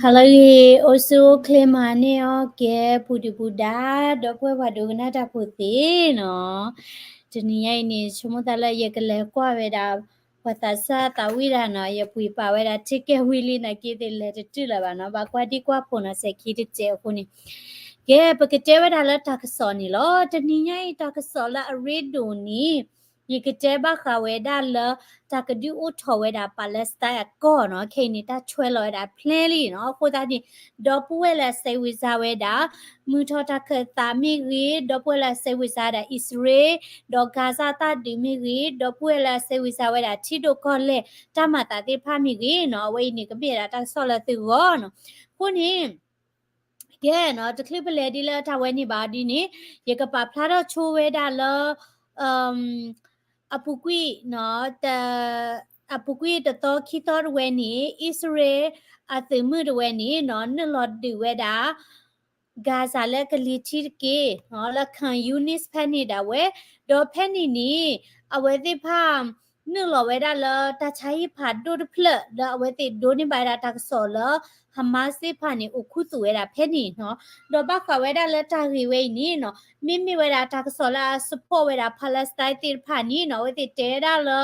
ဟါလၢအဂ့ၤ, အိၣ်ဆူၣ်အိၣ်ချ့မၤန့ၢ်အီၣ်ကဲ ပူၤဒုၣ်ပူၤဒါ ဒီပုၢ်ဝဲၢ်ပှၤဒိကနၣ်တၢ်ဖိသ့ၣ်နီၤ. တနံၤညါအံၤန့ၣ် ဆိကမိၣ်သးလၢယကလဲၤကွၢ်ဝဲဒၣ် ပှၤသးစၢ်သးဝံၣ်တၢ်နီၤ, ယပှ့ၤပာ်ဝဲဒၣ် ticket ဝံၤလံနာ်က့သ့ၣ် လဲၤတတုၤလၢၤဘၣ်နီၤ, ဘၣ်ကွၢ်ဒံကွၢ်ဖိနီၤ စဲၤခံတစဲးအဃိန့ၣ် ကဲ ပကတဲဝဲဒၣ်လၢတၢ်ကစီၣ်န့ၣ်လီၤ. တနံၤညါအံၤတၢ်ကစီၣ်လၢအရ့ဒိၣ်န့ၣ် ယကတဲဘၣ်ဃးဝဲဒၣ်လၢ တၢ်ကဒုးအိၣ်ထီၣ်ဝဲဒၣ် Palestine အကီၢ်နီၤ, ခဲအံၤန့ၣ် တၢ်ဆွဲလီၤဝဲဒၣ် plan လံနီၤ. အဃိသတးန့ၣ် ဒီပုၢ်ဝဲၢ်လၢအစဲးဝံၤစါဝဲဒၣ် မုၢ်ထီၣ်တၢ်ခၢၣ်သးမ့ၢ်ဂ့ၤ, ဒီပုၢ်ဝဲၢ်လၢအစဲးဝံၤစါဝဲဒၣ် အံၣ်စရ့လး ဒီး Gaza တၢ်ဒုးမ့ၢ်ဂ့ၤ, ဒီပုၢ်ဝဲၢ်လၢအစဲးဝံၤစါဝဲဒၣ် ထံဒိၣ်ကီၢ်လဲၢ် တၢ်မၤသးသ့ၣ်တဖၣ်မ့ၢ်ဂ့ၤနီၤ, အဝဲအံၤန့ၣ် ကမ့ၢ်ဝဲဒၣ်တၢ်ကစီၣ်လၢသုဂီၢ်နီၤ. အဃိန့ၣ် ကဲနီၤ, တချုးပလဲၤဒ်လၢတၢ်ဝဲန့ၣ်ဘၣ်ဒ်န့ၣ် ယကပာ်ဖျါထီၣ်ဆိဝဲဒၣ်လၢ အပူၤကွံာ် အပူၤကွံာ်တသီခံသီတဝဲန့ၣ် အံၣ်စရ့လးအသုးမုၢ်တဝဲန့ၣ်နီၤ နုာ်လီၤဒုးဝဲဒၣ် Gaza လၢကလံၤထံးတက့ၢ်နီၤ, လၢ Khan Younis ဖဲန့ၣ်ဒၣ်ဝဲ, ဒီးဖဲန့ၣ်န့ၣ် အဝဲသ့ၣ်တဖၣ် နုာ်လီၤဝဲဒၣ်လၢတၢ်ဆါဟံၣ်ဖးဒိၣ်တဖျၢၣ် လၢအဝဲသ့ၣ်ဒိးန့ၢ်ဘၣ်ဝဲဒၣ်တၢ်ကစီၣ်လၢ Hamas သ့ၣ်တဖၣ်န့ၣ် အိၣ်ခူသူၣ်ဝဲဒၣ်ဖဲန့ၣ်နီၤ. ဒီးဘၣ်ဃးဝဲဒၣ်လၢတၢ်ဂ့ၢ်ဝဲအံၤန့ၣ်နီၤ မ့မ့ၢ်ဝဲဒၣ်တၢ်ကစီၣ်လၢအ support ဝဲဒၣ် Palestine သ့ၣ်တဖၣ်န့ၣ်နီၤ အဝဲသ့ၣ်တဲဝဲဒၣ်လၢ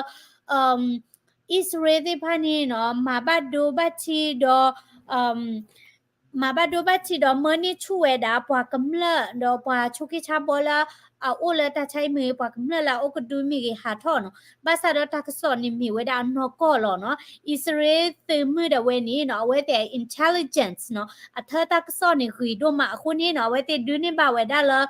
အံၣ်စရ့လးသ့ၣ်တဖၣ်န့ၣ်နီၤ မၤဘၣ်ဒိဘၣ်ထံးဒီး မၤဘၣ်ဒိဘၣ်ထံးဒီးမၢန့ၢ်ဆူၣ်ဝဲဒၣ် ပှၤကမျၢၢ်ဒီးပှၤဆိးက့ဆါဘီလၢအအိၣ်လၢတၢ်ဆါဟံၣ်မ့ၢ်ဂ့ၤ ပှၤကမျၢၢ်လၢအအိၣ်ကဒုမ့ၢ်ဂ့ၤဟးထီၣ်နီၤ. ဘၣ်ဆၣ်ဒီးတၢ်ကစီၣ်န့ၣ်မ့ၢ်ဝဲဒၣ်အနီၢ်ကီၢ်လီၤနီၤ. အံၣ်စရ့လးသုးမုၢ်ဒၣ်ဝဲန့ၣ်နီၤ အဝဲသ့ၣ် intelligence နီၤ အထၢတၢ်ကစီၣ်န့ၣ်ဂ့ၤဒိၣ်မးအဃိန့ၣ်နီၤ အဝဲသ့ၣ်ဒုးန့ၢ်ဘၣ်ဝဲဒၣ်လၢ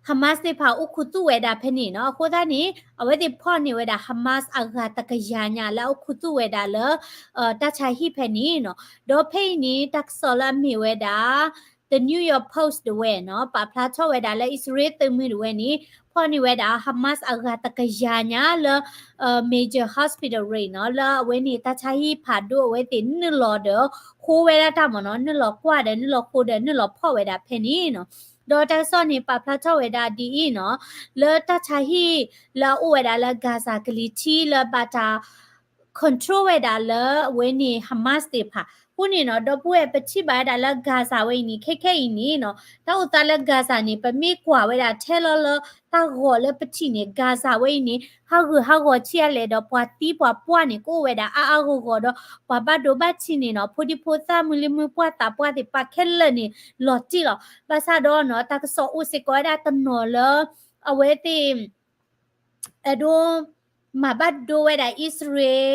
Hamas သ့ၣ်တဖၣ်အိၣ်ခူသူၣ်ဝဲဒၣ်ဖဲန့ၣ်နီၤ. အဃိသတးန့ၣ် အဝဲသ့ၣ်ဖီၣ်န့ၢ်ဝဲဒၣ် Hamas အဂၤတကယၤညါလၢအအိၣ်ခူသူၣ်ဝဲဒၣ်လၢ တၢ်ဆါဟံၣ်ဖဲန့ၣ်နီၤ. ဒီးဖဲအံၤန့ၣ် တၢ်ကစီၣ်လၢအမ့ၢ်ဝဲဒၣ် The New York Post တဝဲနီၤ ပာ်ဖျါထီၣ်ဝဲဒၣ်လၢအံၣ်စရ့လးသုးမုၢ်တဝဲန့ၣ် ဖီၣ်န့ၢ်ဝဲဒၣ် Hamas အဂၤတကယၤညါလၢ Major Hospital ရ့ၣ်နီၤ လၢအဝဲန့ၣ်တၢ်ဆါဟံၣ်ဖးဒိၣ်အဝဲသ့ၣ်နုာ်လီၤဒီး ဃိဝဲဒၣ်တၢ်မ့ၢ်နီၤ နုာ်လီၤကွၢ်ဒီး နုာ်လီၤဃိဒီး နုာ်လီၤဖီၣ်ဝဲဒၣ်ဖဲန့ၣ်နီၤ. ဒီးတၢ်ကစီၣ်န့ၣ် ပာ်ဖျါထီၣ်ဝဲဒၣ်ဒ်အံၤနီၤ လၢတၢ်ဆါဟံၣ်လၢအအိၣ်ဝဲဒၣ်လၢ Gaza ကလံၤထံးလၢဘၣ်တၢ် control ဝဲဒၣ်လၢအဝဲန့ၣ် Hamas သ့ၣ်တဖၣ် အဃိန့ၣ်နီၤ ဒီပုၢ်ဝဲၢ်ပထံၣ်ဘၣ်ဝဲဒၣ်လၢ Gaza ဝဲအံၤန့ၣ် ခဲခဲအံၤန့ၣ်နီၤ တၢ်အိၣ်သးလၢ Gaza န့ၣ် ပမ့ၢ်ကွၢ်ဝဲဒၣ်ထဲလီၤလၢတၢ်ဂီၤလၢပထံၣ်န့ၣ် Gaza ဝဲအံၤန့ၣ် ဟးဂူာ်ဟးဂီၤဆံးအါလဲၣ်ဒီး ပှၤသံပှၤပှၢ်န့ၣ် ကအိၣ်ဝဲဒၣ်အါအါဂီၢ်ဂီၢ်ဒီး ပှၤဘၣ်ဒိဘၣ်ထံးန့ၣ်နီၤ ဖိဒံဖိသၣ်မုၢ်လံမုၢ်ပှၢ်သးပှၢ်သ့ၣ်တဖၣ်ခဲလၢာ်န့ၣ် လီၤတံၢ်လီၤ. ဘၣ်ဆၣ်ဒီးနီၤ တၢ်ကစီၣ်အိၣ်စ့ၢ်ကီးဝဲဒၣ်တနီၤလၢ အဝဲသ့ၣ် အဲၣ်ဒိး မၤဘၣ်ဒိဝဲဒၣ်အံၣ်စရ့လး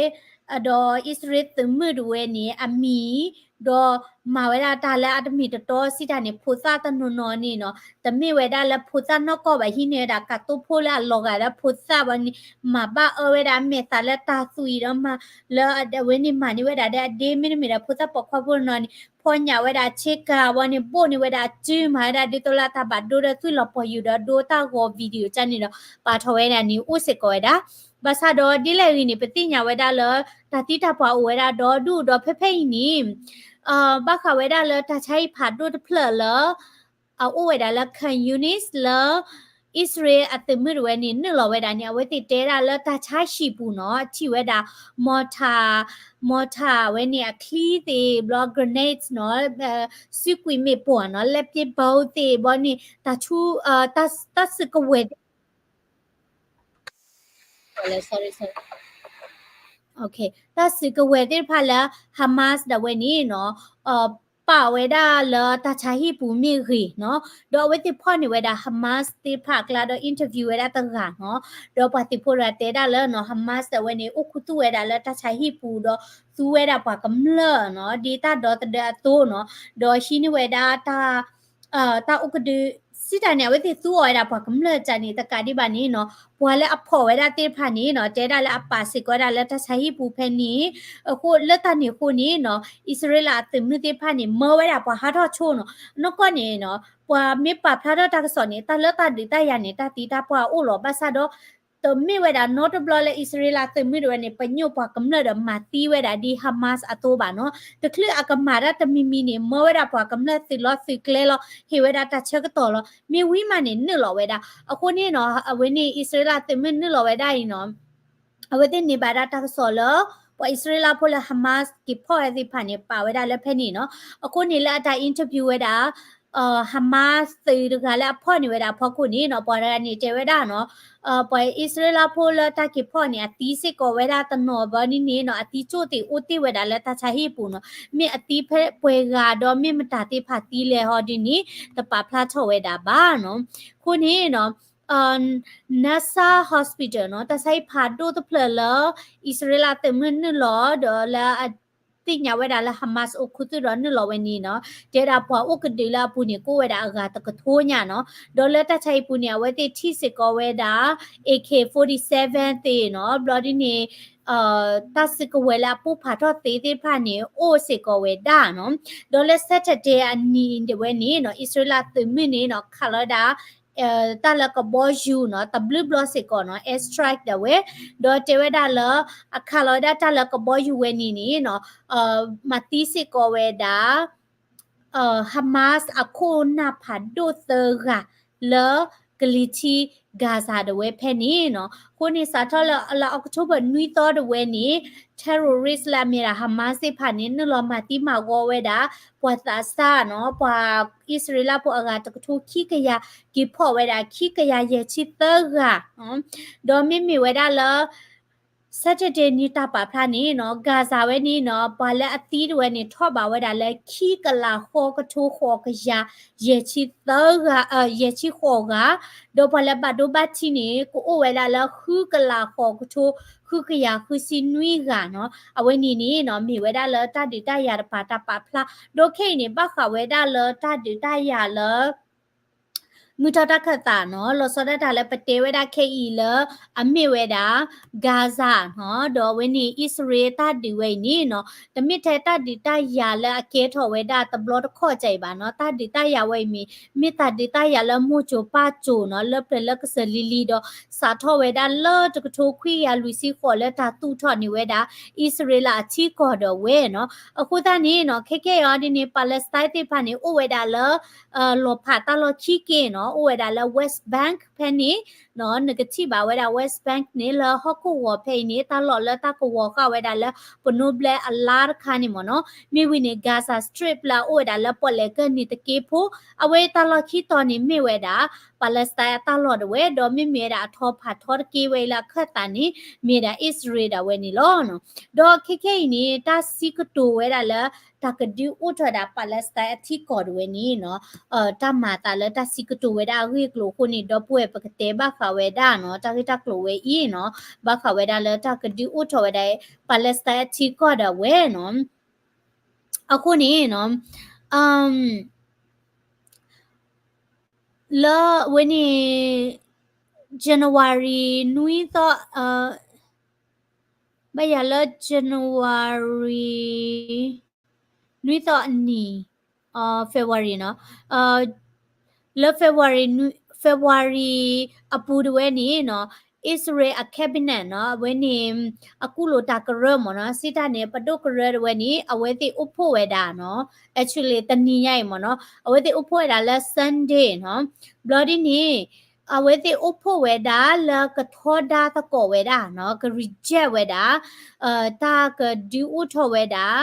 ဒီးအံၣ်စရ့လးသုးမုၢ်တဝဲန့ၣ် အမံၤ ဒီးမၤဝဲဒၣ်တၢ်လၢအတမ့ၢ်တတီစံးတၢ်န့ၣ် ဖိသၣ်တနီၤနီၤန့ၣ်နီၤ တမ့ၢ်ဝဲဒၣ်လၢဖိသၣ်နီၢ်ကီၢ်ဘၣ် ဟံးန့ၢ်ဝဲဒၣ်ကးသိဖိလၢအလီၤဂာ်လၢဖိသၣ်ဘီန့ၣ် မၤဘၣ်အၢဝဲဒၣ်အမဲာ်သးလၢတၢ်သွံၣ်ဒီးမၤ လၢအဝဲန့ၣ်မၤန့ၢ်ဝဲဒၣ်ဒီးအဒ့ မ့တမ့ၢ်ဒီးဖိသၣ်ပိာ်ခွါဖိတနီၤန့ၣ် ဖီညၣ်ဝဲဒၣ်ဆ့ကၤဘီန့ၣ် ဘိၣ်န့ၢ်ဝဲဒၣ်အစု မၤဝဲဒၣ်ဒ်သိးလၢအတၢ်ဘၣ်ဒိဒီးသွံၣ်လီၤပှီၢ်ယူၤဒီးဒိတၢ်ဂီၤ video ကန့ၣ်ဒီး ပာ်ထီၣ်ဝဲဒၣ်န့ၣ် အိၣ်စ့ၢ်ကီးဝဲဒၣ် ဘၣ်ဆၣ်ဒီးဒ်လဲၣ်ဂ့ၤန့ၣ် ပသ့ၣ်ညါဝဲဒၣ်လၢ တၢ်သံတၢ်ပှၢ်အိၣ်ဝဲဒၣ်ဒီဒူၣ်ဒီးဖဲဖဲအံၤန့ၣ် ဘၣ်ဃးဝဲဒၣ်လၢတၢ်ဆါဟံၣ်ဖးဒိၣ်တဖျၢၣ်လၢ အအိၣ်ဝဲဒၣ်လၢ Khan Younis လၢ အံၣ်စရ့လးအသုးမုၢ်တဝဲန့ၣ် နုာ်လီၤဝဲဒၣ်န့ၣ် အဝဲသ့ၣ်တဲဒၣ်လၢတၢ်ဆါဟံၣ်ပူၤနီၤ ထံၣ်ဝဲဒၣ် mortar, mortar ဝဲန့ၣ်အချံသ့ၣ်ဘျီ grenades နီၤ စုကွံာ်မ့ၣ်ပိၢ်နီၤ လက်ပစ်ဗုံးသ့ၣ်ဘီန့ၣ် တၢ်ဆူ တၢ်စုကဝဲၤသ့ၣ် တၢ်စုကဝဲၤသ့ၣ်တဖၣ်လၢ Hamas ဒၣ်ဝဲန့ၣ်နီၤ ပာ်ဝဲဒၣ်လၢတၢ်ဆါဟံၣ်ပူၤမ့ၢ်ဂ့ၤနီၤ ဒီးအဝဲသ့ၣ်ဖီၣ်န့ၢ်ဝဲဒၣ် Hamas သ့ၣ်တဖၣ်အကျါဒီး interview ဝဲဒၣ်တဂၤနီၤ ဒီးပှၤသုးဖိတဂၤတဲဒၣ်လၢနီၤ Hamas ဒၣ်ဝဲန့ၣ် အိၣ်ခူသူၣ်ဝဲဒၣ်လၢတၢ်ဆါဟံၣ်ပူၤဒီးသူဝဲဒၣ်ပှၤကမျၢၢ်နီၤ ဒ်တၢ်ဒီသဒၢအသိးနီၤ ဒီးဟံးန့ၢ်ဝဲဒၣ် တၢ်အိၣ်ကဒု စံးတၢ်န့ၣ် အဝဲသ့ၣ်သူအီၤဝဲဒၣ်ပှၤကမျၢၢ်တၢ်န့ၣ် တကးဒံးဘၣ်န့ၣ်နီၤ ပှၤလၢအဖီၣ်ဝဲဒၣ်သ့ၣ်တဖၣ်န့ၣ်နီၤ တဲဒၣ်လၢအပာ်စ့ၢ်ကီးဝဲဒၣ်လၢတၢ်ဆါဟံၣ်ပူၤဖဲန့ၣ် အဃိလၢတၢ်န့ၣ်အဃိန့ၣ်နီၤ အံၣ်စရ့လးအသုးမုၢ်သ့ၣ်တဖၣ်န့ၣ် မၢဝဲဒၣ်ပှၤဟးထီၣ်ဆိနီၤ နီၢ်ကီၢ်န့ၣ်နီၤ ပှၤမ့ၢ်ပာ်ဖျါထီၣ်တၢ်ကစီၣ်န့ၣ် တၢ်လၢတၢ်ဒုးတၢ်ယၤန့ၣ် တၢ်သံတၢ်ပှၢ်အိၣ်လီၤ ဘၣ်ဆၣ်ဒီး တမ့ၢ်ဝဲဒၣ်နီတဘျီလၢအံၣ်စရ့လးသုးမုၢ်တဝဲန့ၣ် ပညိၣ်ပှၤကမျၢၢ်ဒီးမၤသံဝဲဒၣ်ဒ် Hamas အသိးဘၣ်နီၤ. တချုးအကမၤတၢ်တမံၤမံၤန့ၣ် မၢဝဲဒၣ်ပှၤကမျၢၢ်သုးလီၢ်သုးကျဲလီၤ ဟ့ၣ်ဝဲဒၣ်တၢ်ဆၢကတီၢ်လီၤ. မ့ၢ်ဝံၤမးန့ၣ် နုာ်လီၤဝဲဒၣ်. အဃိန့ၣ်နီၤ အဝဲန့ၣ်အံၣ်စရ့လးသုးမုၢ်နုာ်လီၤဝဲဒၣ်အံၤနီၤ အဝဲသ့ၣ်န့ၢ်ဘၣ်ဒၣ်တၢ်ကစီၣ်လၢ ပှၤအံၣ်စရ့လးဖိလၢ Hamas က့ၤဖီၣ်ဝဲသ့ၣ်တဖၣ်န့ၣ် ပာ်ဝဲဒၣ်လၢဖဲန့ၣ်နီၤ. အဃိန့ၣ်လၢအတၢ် interview ဝဲဒၣ် Hamas သုးတဂၤလၢအဖီၣ်န့ၢ်ဝဲဒၣ်အဖီခိၣ်န့ၣ်နီၤ, ပှၤတဂၤန့ၣ်တဲဝဲဒၣ်နီၤ, ပှၤအံၣ်စရ့လးဖိလၢတၢ်က့ၤဖီၣ်န့ၣ် အသံစ့ၢ်ကီးဝဲဒၣ်တနီၤဘၣ်န့ၣ်န့ၣ်နီၤ, အသံကၠိၣ်သ့ၣ်အိၣ်တ့ၢ်ဝဲဒၣ်လၢတၢ်ဆါဟံၣ်အပူၤနီၤ, မ့ၢ်အသံဖဲပှဲၤဂၤဒီး မ့ၢ်မတၤသ့ၣ်တဖၣ်သံလဲၣ်ဟီဒ်န့ၣ် တပာ်ဖျါထီၣ်ဝဲဒၣ်ဘၣ်နီၤ. အဃိန့ၣ်နီၤ Nasser Hospital နီၤ, တၢ်ဆါဟံၣ်ဖးဒိၣ်တဖျၢၣ်လၢ အံၣ်စရ့လးသုးမုၢ်နုာ်လီၤ ဒီးလၢအသ့ၣ်ညါဝဲဒၣ်လၢ Hamas အိၣ်ခူသူၣ်ဒီးနုာ်လီၤဝဲန့ၣ်နီၤ, တဲဒၣ်ပှၤအိၣ်ကဒုလၢအပူၤန့ၣ် ကအိၣ်ဝဲဒၣ်အဂၤတကထိညါနီၤ. ဒီးလၢတၢ်ဆါဟံၣ်ပူၤန့ၣ် အဝဲသ့ၣ်ထံၣ်စ့ၢ်ကီးဝဲဒၣ် AK forty-seven သ့ၣ်နီၤ, ဘျီဒ်န့ၣ် တၢ်စုကဝဲၤလၢအပိၢ်ဖးထီၣ်သ့သ့ၣ်တဖၣ်န့ၣ် အိၣ်စ့ၢ်ကီးဝဲဒၣ်နီၤ. ဒီးလၢ Saturday အနံၤဒၣ်ဝဲန့ၣ်နီၤ, အံၣ်စရ့လးသုးမုၢ်န့ၣ်နီၤ ခးလီၤဝဲဒၣ် တၢ်လၢကဘီယူၤနီၤ တဘျုးဘျီစ့ၢ်ကီးနီၤ, air strike ဒၣ်ဝဲ, ဒီးတဲဝဲဒၣ်လၢ အခးလီၤဝဲဒၣ်တၢ်လၢကဘီယူၤဝဲန့ၣ်န့ၣ်နီၤ, မၤသံစ့ၢ်ကီးဝဲဒၣ် Hamas အခိၣ်နၢ်ဖးဒိၣ်သၢဂၤ လၢကလံၤထံး Gaza ဒၣ်ဝဲဖဲန့ၣ်နီၤ. အဃိန့ၣ် စးထီၣ်လၢလါ October နွံသီဒၣ်ဝဲန့ၣ် terrorist လၢအမ့ၢ်ဒၣ် Hamas သ့ၣ်တဖၣ်န့ၣ် နုာ်လီၤမၤသံမၤဂီၤဝဲဒၣ် ပှၤသးစၢ်နီၤ, ပှၤအံၣ်စရ့လးဖိအဂၤတကထိခံကယၤ က့ၤဖီၣ်ဝဲဒၣ်ခံကယၤယဲၢ်ဆံသၢဂၤ, ဒီးမ့မ့ၢ်ဝဲဒၣ်လၢ Saturday န့ၣ်တၢ်ပာ်ဖျါန့ၣ်နီၤ, Gaza ဝဲန့ၣ်နီၤ ပှၤလၢအသံတဝဲန့ၣ် ထီၣ်ဘးဝဲဒၣ်လၢ ခံကလးဃိးကထိဃိးကယၤ ယဲၢ်ဆံသၢဂၤ, ယဲၢ်ဆံဃိးဂၤ, ဒီးပှၤလၢဘၣ်ဒိဘၣ်ထံးန့ၣ် ကအိၣ်ဝဲဒၣ်လၢ ဃုကလးဃိးကထိ ဃုကယၤဃုဆံနွံဂၤနီၤ. အဝဲန့ၣ်န့ၣ်နီၤ မ့ၢ်ဝဲဒၣ်လၢတၢ်ဒုးတၢ်ယၤတပၤတၢ်ပာ်ဖျါ, ဒီးခဲအံၤန့ၣ် ဘၣ်ဃးဝဲဒၣ်လၢတၢ်ဒုးတၢ်ယၤလၢ မုၢ်ထီၣ်တၢ်ခၢၣ်သးနီၤ, လီၤဆီဒၣ်တၢ်လၢပတဲဝဲဒၣ်ခဲအံၤလၢ အမ့ၢ်ဝဲဒၣ် Gaza နီၤ, ဒီးအဝဲန့ၣ် အံၣ်စရ့လးတၢ်ဒုးဝဲအံၤန့ၣ်နီၤ, တမ့ၢ်ထဲတၢ်ဒုးတၢ်ယၤလၢအကဲထီၣ်ဝဲဒၣ်တဘျီတခီၣ်ကၢအံၤဘၣ်နီၤ, တၢ်ဒုးတၢ်ယၤဝဲအံၤမ့ၢ် မ့ၢ်တၢ်ဒုးတၢ်ယၤလၢမိၢ်စိၤပၢ်စိၤနီၤ, လၢပျၢၤလၢကစၢၢ်လံၤလံၤဒီး စးထီၣ်ဝဲဒၣ်လၢတကထိခွံကယၤလွံၢ်ဆံဃိးလၢတၢ်သူၣ်ထီၣ်န့ၢ်ဝဲဒၣ် အံၣ်စရ့လးအထံကီၢ်ဒၣ်ဝဲနီၤ. အဃိသတးန့ၣ်နီၤ ခဲကဲအံၤဒ်န့ၣ် Palestine သ့ၣ်တဖၣ်န့ၣ် အိၣ်ဝဲဒၣ်လၢ လီၤဖးတၢ်လီၢ်ခံက့နီၤ, အိၣ်ဝဲဒၣ်လၢ West Bank ဖဲန့ၣ်နီၤ, နကထံၣ်ဘၣ်ဝဲဒၣ် West Bank န့ၣ် လၢဟီၣ်ခိၣ်ဂီၤဖဲအံၤန့ၣ် တၢ်လီၢ်လၢတၢ်ကဝီၤဃာ်ဝဲဒၣ်လၢ ပနိဘျဲအလါတခါန့ၣ်မ့ၢ်နီၤ, မ့ၢ်ဝံၤန့ၣ် Gaza Strip လၢအအိၣ်ဝဲဒၣ်လၢပီၣ်လဲၣ်ကၢၢ်နံၤတက့ဖိ, အဝဲတၢ်လီၢ်ခံတီၤန့ၣ်မ့ၢ်ဝဲဒၣ် Palestine အတၢ်လီၢ်ဒၣ်ဝဲ, ဒီးမ့မ့ၢ်ဝဲဒၣ်အထီဖးထီတက့ဝဲအံၤလၢအခၢၣ်သးန့ၣ် မ့ၢ်ဒၣ်အံၣ်စရ့လးဒၣ်ဝဲန့ၣ်လီၤ. ဒီးခဲခဲအံၤန့ၣ် တၢ်စံးကတိၤဝဲဒၣ်လၢ တၢ်ကဒုးအိၣ်ထီၣ်ဝဲဒၣ် Palestine အထံကီၢ်ဒၣ်ဝဲန့ၣ်နီၤ, တၢ်မၤအသးလၢတၢ်စံးကတိၤဝဲဒၣ်အဂ့ၢ်အကျိၤအဃိန့ၣ် ဒီပုၢ်ဝဲၢ်ပကတဲဘၣ်ဃးဝဲဒၣ်နီၤ, တၢ်ဂ့ၢ်တၢ်ကျိၤဝဲအံၤနီၤ, ဘၣ်ဃးဝဲဒၣ်လၢတၢ်ကဒုးအိၣ်ထီၣ်ဝဲဒၣ် Palestine အထံကီၢ်ဒၣ်ဝဲနီၤ. အဃိန့ၣ်နီၤ, လၢဝဲန့ၣ် January နွံသီ, ဘၣ်ယၤလၢ January နွံသီအနံၤ, February နီၤ, လၢ February, February အပူၤတဝဲန့ၣ်နီၤ, အံၣ်စရ့လးအ cabinet နီၤ, အဝဲန့ၣ် အကူၣ်လိာ်တၢ်ကရၢမ့ၢ်နီၤ, စံးတၢ်န့ၣ် ပဒိၣ်ကရၢတဝဲန့ၣ် အဝဲသ့ၣ်အိၣ်ဖှိၣ်ဝဲဒၣ်နီၤ, actually တနံၤညါအံၤမ့ၢ်နီၤ, အဝဲသ့ၣ်အိၣ်ဖှိၣ်ဝဲဒၣ်လၢ Sunday နီၤ, ဘျီဒ်န့ၣ် အဝဲသ့ၣ်အိၣ်ဖှိၣ်ဝဲဒၣ်လၢကထီဒါသကိးဝဲဒၣ်နီၤ, က reject ဝဲဒၣ် တၢ်ကဒုးအိၣ်ထီၣ်ဝဲဒၣ်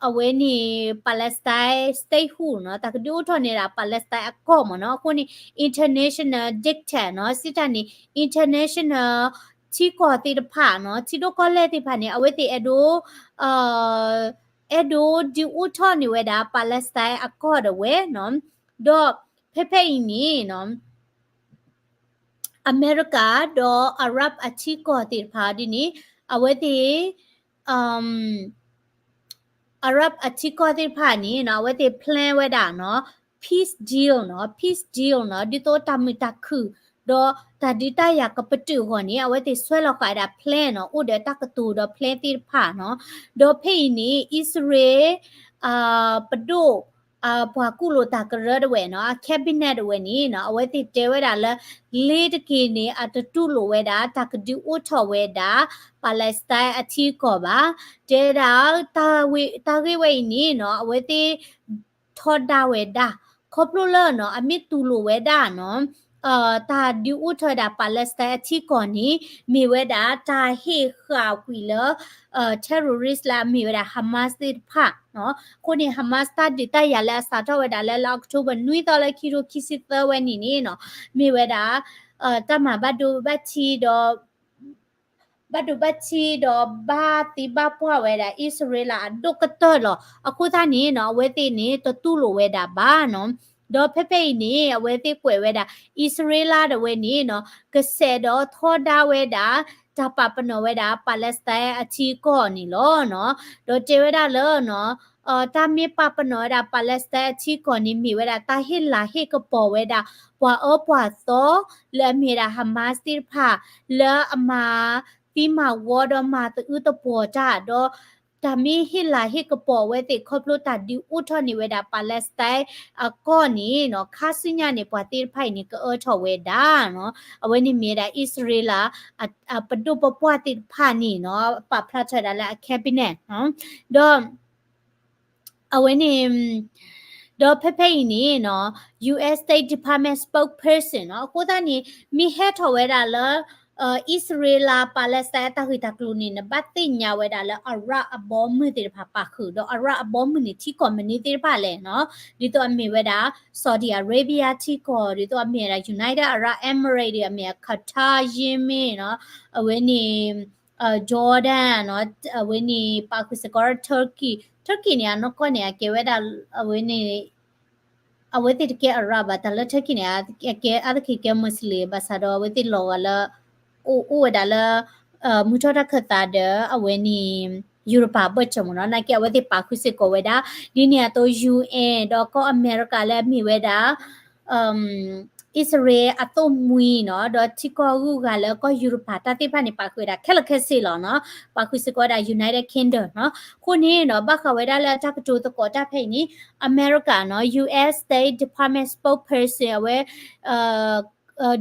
အဝဲန့ၣ် Palestine statehood နီၤ, တၢ်ကဒုးအိၣ်ထီၣ်န့ၣ်ဒၣ် Palestine အကီၢ်မ့ၢ်နီၤ, အဃိန့ၣ် international dictator နီၤ, စံးတၢ်န့ၣ် international ထံကီၢ်သ့ၣ်တဖၣ်နီၤ, ထံဒိၣ်ကီၢ်လဲၢ်သ့ၣ်တဖၣ်န့ၣ် အဝဲသ့ၣ်အဲၣ်ဒိး အဲၣ်ဒိးဒုးအိၣ်ထီၣ်န့ၢ်ဝဲဒၣ် Palestine အကီၢ်ဒၣ်ဝဲနီၤ, ဒီးဖဲဖဲအံၤန့ၣ်နီၤ အမဲရကၤဒီး Arab အထံကီၢ်သ့ၣ်တဖၣ်ဒ်န့ၣ် အဝဲသ့ၣ် Arab အထံကီၢ်သ့ၣ်တဖၣ်န့ၣ်နီၤ အဝဲသ့ၣ် plan ဝဲဒၣ်နီၤ peace deal နီၤ, peace deal နီၤ, ဒ်သိးတၢ်မုာ်တၢ်ခုၣ် ဒီးတၢ်ဒုးတၢ်ယၤကပတုာ်အဂီၢ်န့ၣ် အဝဲသ့ၣ်ဆွဲလီၤဃာ်ဝဲဒၣ် plan နီၤ, အိၣ်ဒီးတၢ်ကတိၤဒီး plan သ့ၣ်တဖၣ်နီၤ, ဒီးဖဲအံၤန့ၣ် အံၣ်စရ့လး ပဒိၣ် ပှၤကူၣ်လိာ်တၢ်ကရၢတဝဲနီၤ, အ cabinet တဝဲန့ၣ်နီၤ အဝဲသ့ၣ်တဲဝဲဒၣ်လၢ လ့ၤတက့ၢ်န့ၣ် အတတူၢ်လိာ်ဝဲဒၣ် တၢ်ကဒုးအိၣ်ထီၣ်ဝဲဒၣ် Palestine အထံကီၢ်ဘၣ်. တဲဒၣ် တၢ်ဂ့ၢ်ဝဲအံၤန့ၣ်နီၤ အဝဲသ့ၣ် ထီဒါဝဲဒၣ် ခီဖျိလၢနီၤ အမ့ၢ်တူၢ်လိာ်ဝဲဒၣ်နီၤ တၢ်ဒုးအိၣ်ထီၣ်ဝဲဒၣ် Palestine အထံကီၢ်န့ၣ် မ့ၢ်ဝဲဒၣ်တၢ်ဟ့ၣ်ဃာ်ကွံာ်လၢ terrorist လၢအမ့ၢ်ဝဲဒၣ် Hamas သ့ၣ်တဖၣ်နီၤ. အဃိန့ၣ် Hamas တၢ်ဒုးတၢ်ယၤလၢအစးထီၣ်ဝဲဒၣ်လၢ လါ October နွံသီလၢခံထိခံဆံသၢဝဲန့ၣ်န့ၣ်နီၤ, မ့ၢ်ဝဲဒၣ် တၢ်မၤဘၣ်ဒိဘၣ်ထံးဒီး ဘၣ်ဒိဘၣ်ထံးဒီးဘၣ်သံဘၣ်ပှၢ်ဝဲဒၣ် အံၣ်စရ့လးအဒိၣ်ကတၢၢ်လီၤ. အဃိသတးန့ၣ်နီၤ အဝဲသ့ၣ်န့ၣ် တတူၢ်လိာ်ဝဲဒၣ်ဘၣ်နီၤ. ဒီးဖဲဖဲအံၤန့ၣ် အဝဲသ့ၣ်ကွဲးဝဲဒၣ် အံၣ်စရ့လးဒၣ်ဝဲန့ၣ်နီၤ ကစဲးဒီးထီဒါဝဲဒၣ် တၢ်ပာ်ပနီၣ်ဝဲဒၣ် Palestine အထံအကီၢ်န့ၣ်လီၤနီၤ. ဒီးတဲဝဲဒၣ်လၢနီၤ တၢ်မ့ၢ်ပာ်ပနီၣ်ဝဲဒၣ် Palestine အထံကီၢ်န့ၣ် မ့ၢ်ဝဲဒၣ်တၢ်ဟ့ၣ်လၤဟ့ၣ်ကပီၤဝဲဒၣ် ပှၤအၢပှၤသီ လၢအမ့ၢ်ဝဲဒၣ် Hamas သ့ၣ်တဖၣ် လၢအမၤသံမၤဝီဒီးမၤသအုးသပှီၤတၢ် ဒီးတၢ်မ့ၢ်ဟ့ၣ်လၤဟ့ၣ်ကပီၤအဝဲသ့ၣ်ခီဖျိတၢ်ဒုးအိၣ်ထီၣ်န့ၢ်ဝဲဒၣ် Palestine အကီၢ်န့ၣ်နီၤ ခါဆူညါန့ၣ် ပှၤသ့ၣ်တဖၣ်အံၤန့ၣ် ကအၢထီၣ်ဝဲဒၣ်နီၤ. အဝဲန့ၣ်မ့ၢ်ဝဲဒၣ် အံၣ်စရ့လး အပဒိၣ်ပပှၢ်သ့ၣ်တဖၣ်န့ၣ်နီၤ ပာ်ဖျါထီၣ်ဝဲဒၣ်လၢအ cabinet နီၤ. ဒီး အဝဲန့ၣ် ဒီးဖဲဖဲအံၤန့ၣ်နီၤ US State Department spokesperson နီၤ အဃိသတးန့ၣ် မ့ၢ်ဟဲထီၣ်ဝဲဒၣ်လၢ အံၣ်စရ့လး Palestine အတၢ်ဂ့ၢ်တၢ်ကျိၤန့ၣ် နဘၣ်သ့ၣ်ညါဝဲဒၣ်လၢ Arab အဘီအမုၢ်သ့ၣ်တဖၣ်ပာ်ဃုာ် ဒီး Arab အဘီအမုၢ်န့ၣ် ထံကီၢ်မနုၤသ့ၣ်တဖၣ်လဲၣ်နီၤ ဒ်သိးအမ့ၢ်ဝဲဒၣ် Saudi Arabia ထံကီၢ် ဒ်သိးအမ့ၢ်ဝဲဒၣ် United Arab Emirates အမ့ၢ် Qatar, Yemen နီၤ အဝဲန့ၣ် Jordan နီၤ အဝဲန့ၣ် ပာ်ဃုာ်စ့ၢ်ကီး Turkey, Turkey န့ၣ် အနီၢ်ကီၢ်န့ၣ် အကဲဝဲဒၣ် အဝဲန့ၣ် အဝဲသ့ၣ်တကဲ Arab ဘၣ် တၢ်လၢ Turkey န့ၣ် အကဲအါတက့ၢ်ကဲ Muslim ဘၣ်ဆၣ်ဒီး အဝဲသ့ၣ်လီၤဂာ်လၢ အိၣ်အိၣ်ဝဲဒၣ်လၢ မုၢ်ထီၣ်တၢ်ခၢၣ်သးဒီး အဝဲန့ၣ် ယူရပၤဘၢၣ်စၢၤမ့ၢ်နီၤ နာ်က့အဝဲသ့ၣ်ပာ်ဃုာ်စ့ၢ်ကီးဝဲဒၣ် ဒ်န့ၣ်အသိး UN ဒီးကီၢ်အမဲရကၤလၢအမ့ၢ်ဝဲဒၣ် အံၣ်စရ့လးအသိၣ်မှံနီၤ ဒီးထံကီၢ်ဂုၤဂၤလၢကီၢ်ယူရပၤတၢ်သ့ၣ်တဖၣ်န့ၣ် ပာ်ဃုာ်ဝဲဒၣ်ခဲလၢာ်ခဲဆ့လီၤနီၤ ပာ်ဃုာ်စ့ၢ်ကီးဝဲဒၣ် United Kingdom နီၤ အဃိန့ၣ်နီၤ ဘၣ်ဃးဝဲဒၣ်လၢတၢ်ကတိၤသကိးတၢ်ဖဲအံၤန့ၣ် အမဲရကၤနီၤ US State Department spokesperson အဝဲ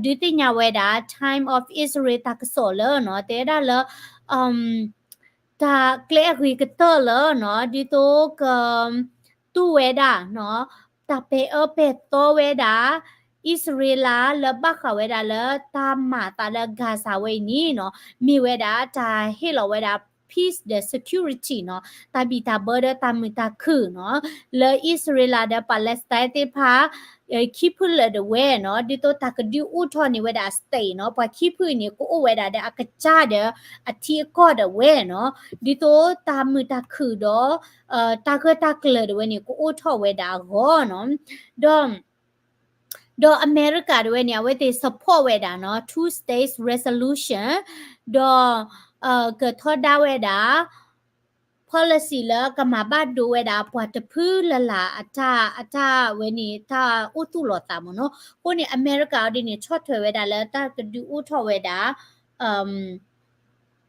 ဒုးသ့ၣ်ညါဝဲဒၣ် Time of Israel တၢ်ကစီၣ်လၢနီၤ တဲဝဲဒၣ်လၢ တၢ်ကျဲအဂ့ၤကတၢၢ်လၢနီၤ ဒ်သိးက တူၢ်ဝဲဒၣ်နီၤ တၢ်ပဲာ်အၢပဲာ်သီဝဲဒၣ် အံၣ်စရ့လးလၢဘၣ်ဃးဝဲဒၣ်လၢတၢ်မၤအသးလၢ Gaza ဝဲအံၤန့ၣ်နီၤ မ့ၢ်ဝဲဒၣ်တၢ်ဟ့ၣ်လီၤဝဲဒၣ် peace ဒီး security နီၤ တၢ်ဘံၣ်တၢ်ဘၢဒီးတၢ်မုာ်တၢ်ခုၣ်နီၤ လၢအံၣ်စရ့လးဒီး Palestine သ့ၣ်တဖၣ် ခံဖုလၢာ်ဒၣ်ဝဲနီၤ ဒ်သိးတၢ်ကဒုးအိၣ်ထီၣ်န့ၢ်ဝဲဒၣ်အ state နီၤ ပှၤခံဖုအံၤန့ၣ် ကအိၣ်ဝဲဒၣ်ဒီးအကစၢ်ဒီးအထံအကီၢ်ဒၣ်ဝဲနီၤ ဒ်သိးတၢ်မုာ်တၢ်ခုၣ်ဒီး တၢ်ဂၢၢ်တၢ်ကျၢၤဒၣ်ဝဲန့ၣ် ကအိၣ်ထီၣ်ဝဲဒၣ်အဂီၢ်နီၤ ဒီး ဒီးအမဲရကၤဒၣ်ဝဲန့ၣ် အဝဲသ့ၣ် support ဝဲဒၣ်နီၤ two states resolution ဒီး ကထီဒါဝဲဒၣ် policy လၢကမၤဘၣ်ဒိဝဲဒၣ်ပှၤတဖုလၢ်လၢ်အတၢ် အတၢ်ဝဲန့ၣ် တၢ်အိၣ်သူၣ်လီၤသးမ့ၢ်နီၤ အဃိန့ၣ် အမဲရကၤအီၤဒ်န့ၣ် ဆီၣ်ထွဲဝဲဒၣ်လၢတၢ်ကဒုးအိၣ်ထီၣ်ဝဲဒၣ်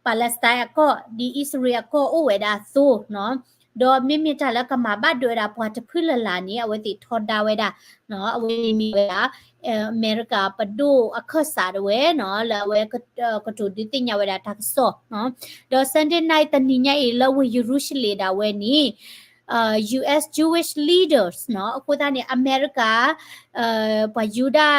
Palestine အကီၢ် ဒ်အံၣ်စရ့လးအကီၢ်အိၣ်ဝဲဒၣ်အသိးနီၤ ဒီးမ့မ့ၢ်တၢ်လၢကမၤဘၣ်ဒိဝဲဒၣ်ပှၤတဖုလၢ်လၢ်န့ၣ် အဝဲသ့ၣ်ထီဒါဝဲဒၣ် အဝဲန့ၣ်မ့ၢ်ဝဲဒၣ် အမဲရကၤပဒိၣ်အခၢၣ်စးဒၣ်ဝဲနီၤ လၢအဝဲ ကတိၤဒုးသ့ၣ်ညါဝဲဒၣ်တၢ်ကစီၣ်နီၤ ဒီး Sunday night တနံၤညါအံၤလၢဝ့ၢ်ယရူၤၡလ့ၣ်ဒၣ်ဝဲန့ၣ် US Jewish leaders နီၤ အဃိသတးန့ၣ် အမဲရကၤ ပှၤယူဒၤ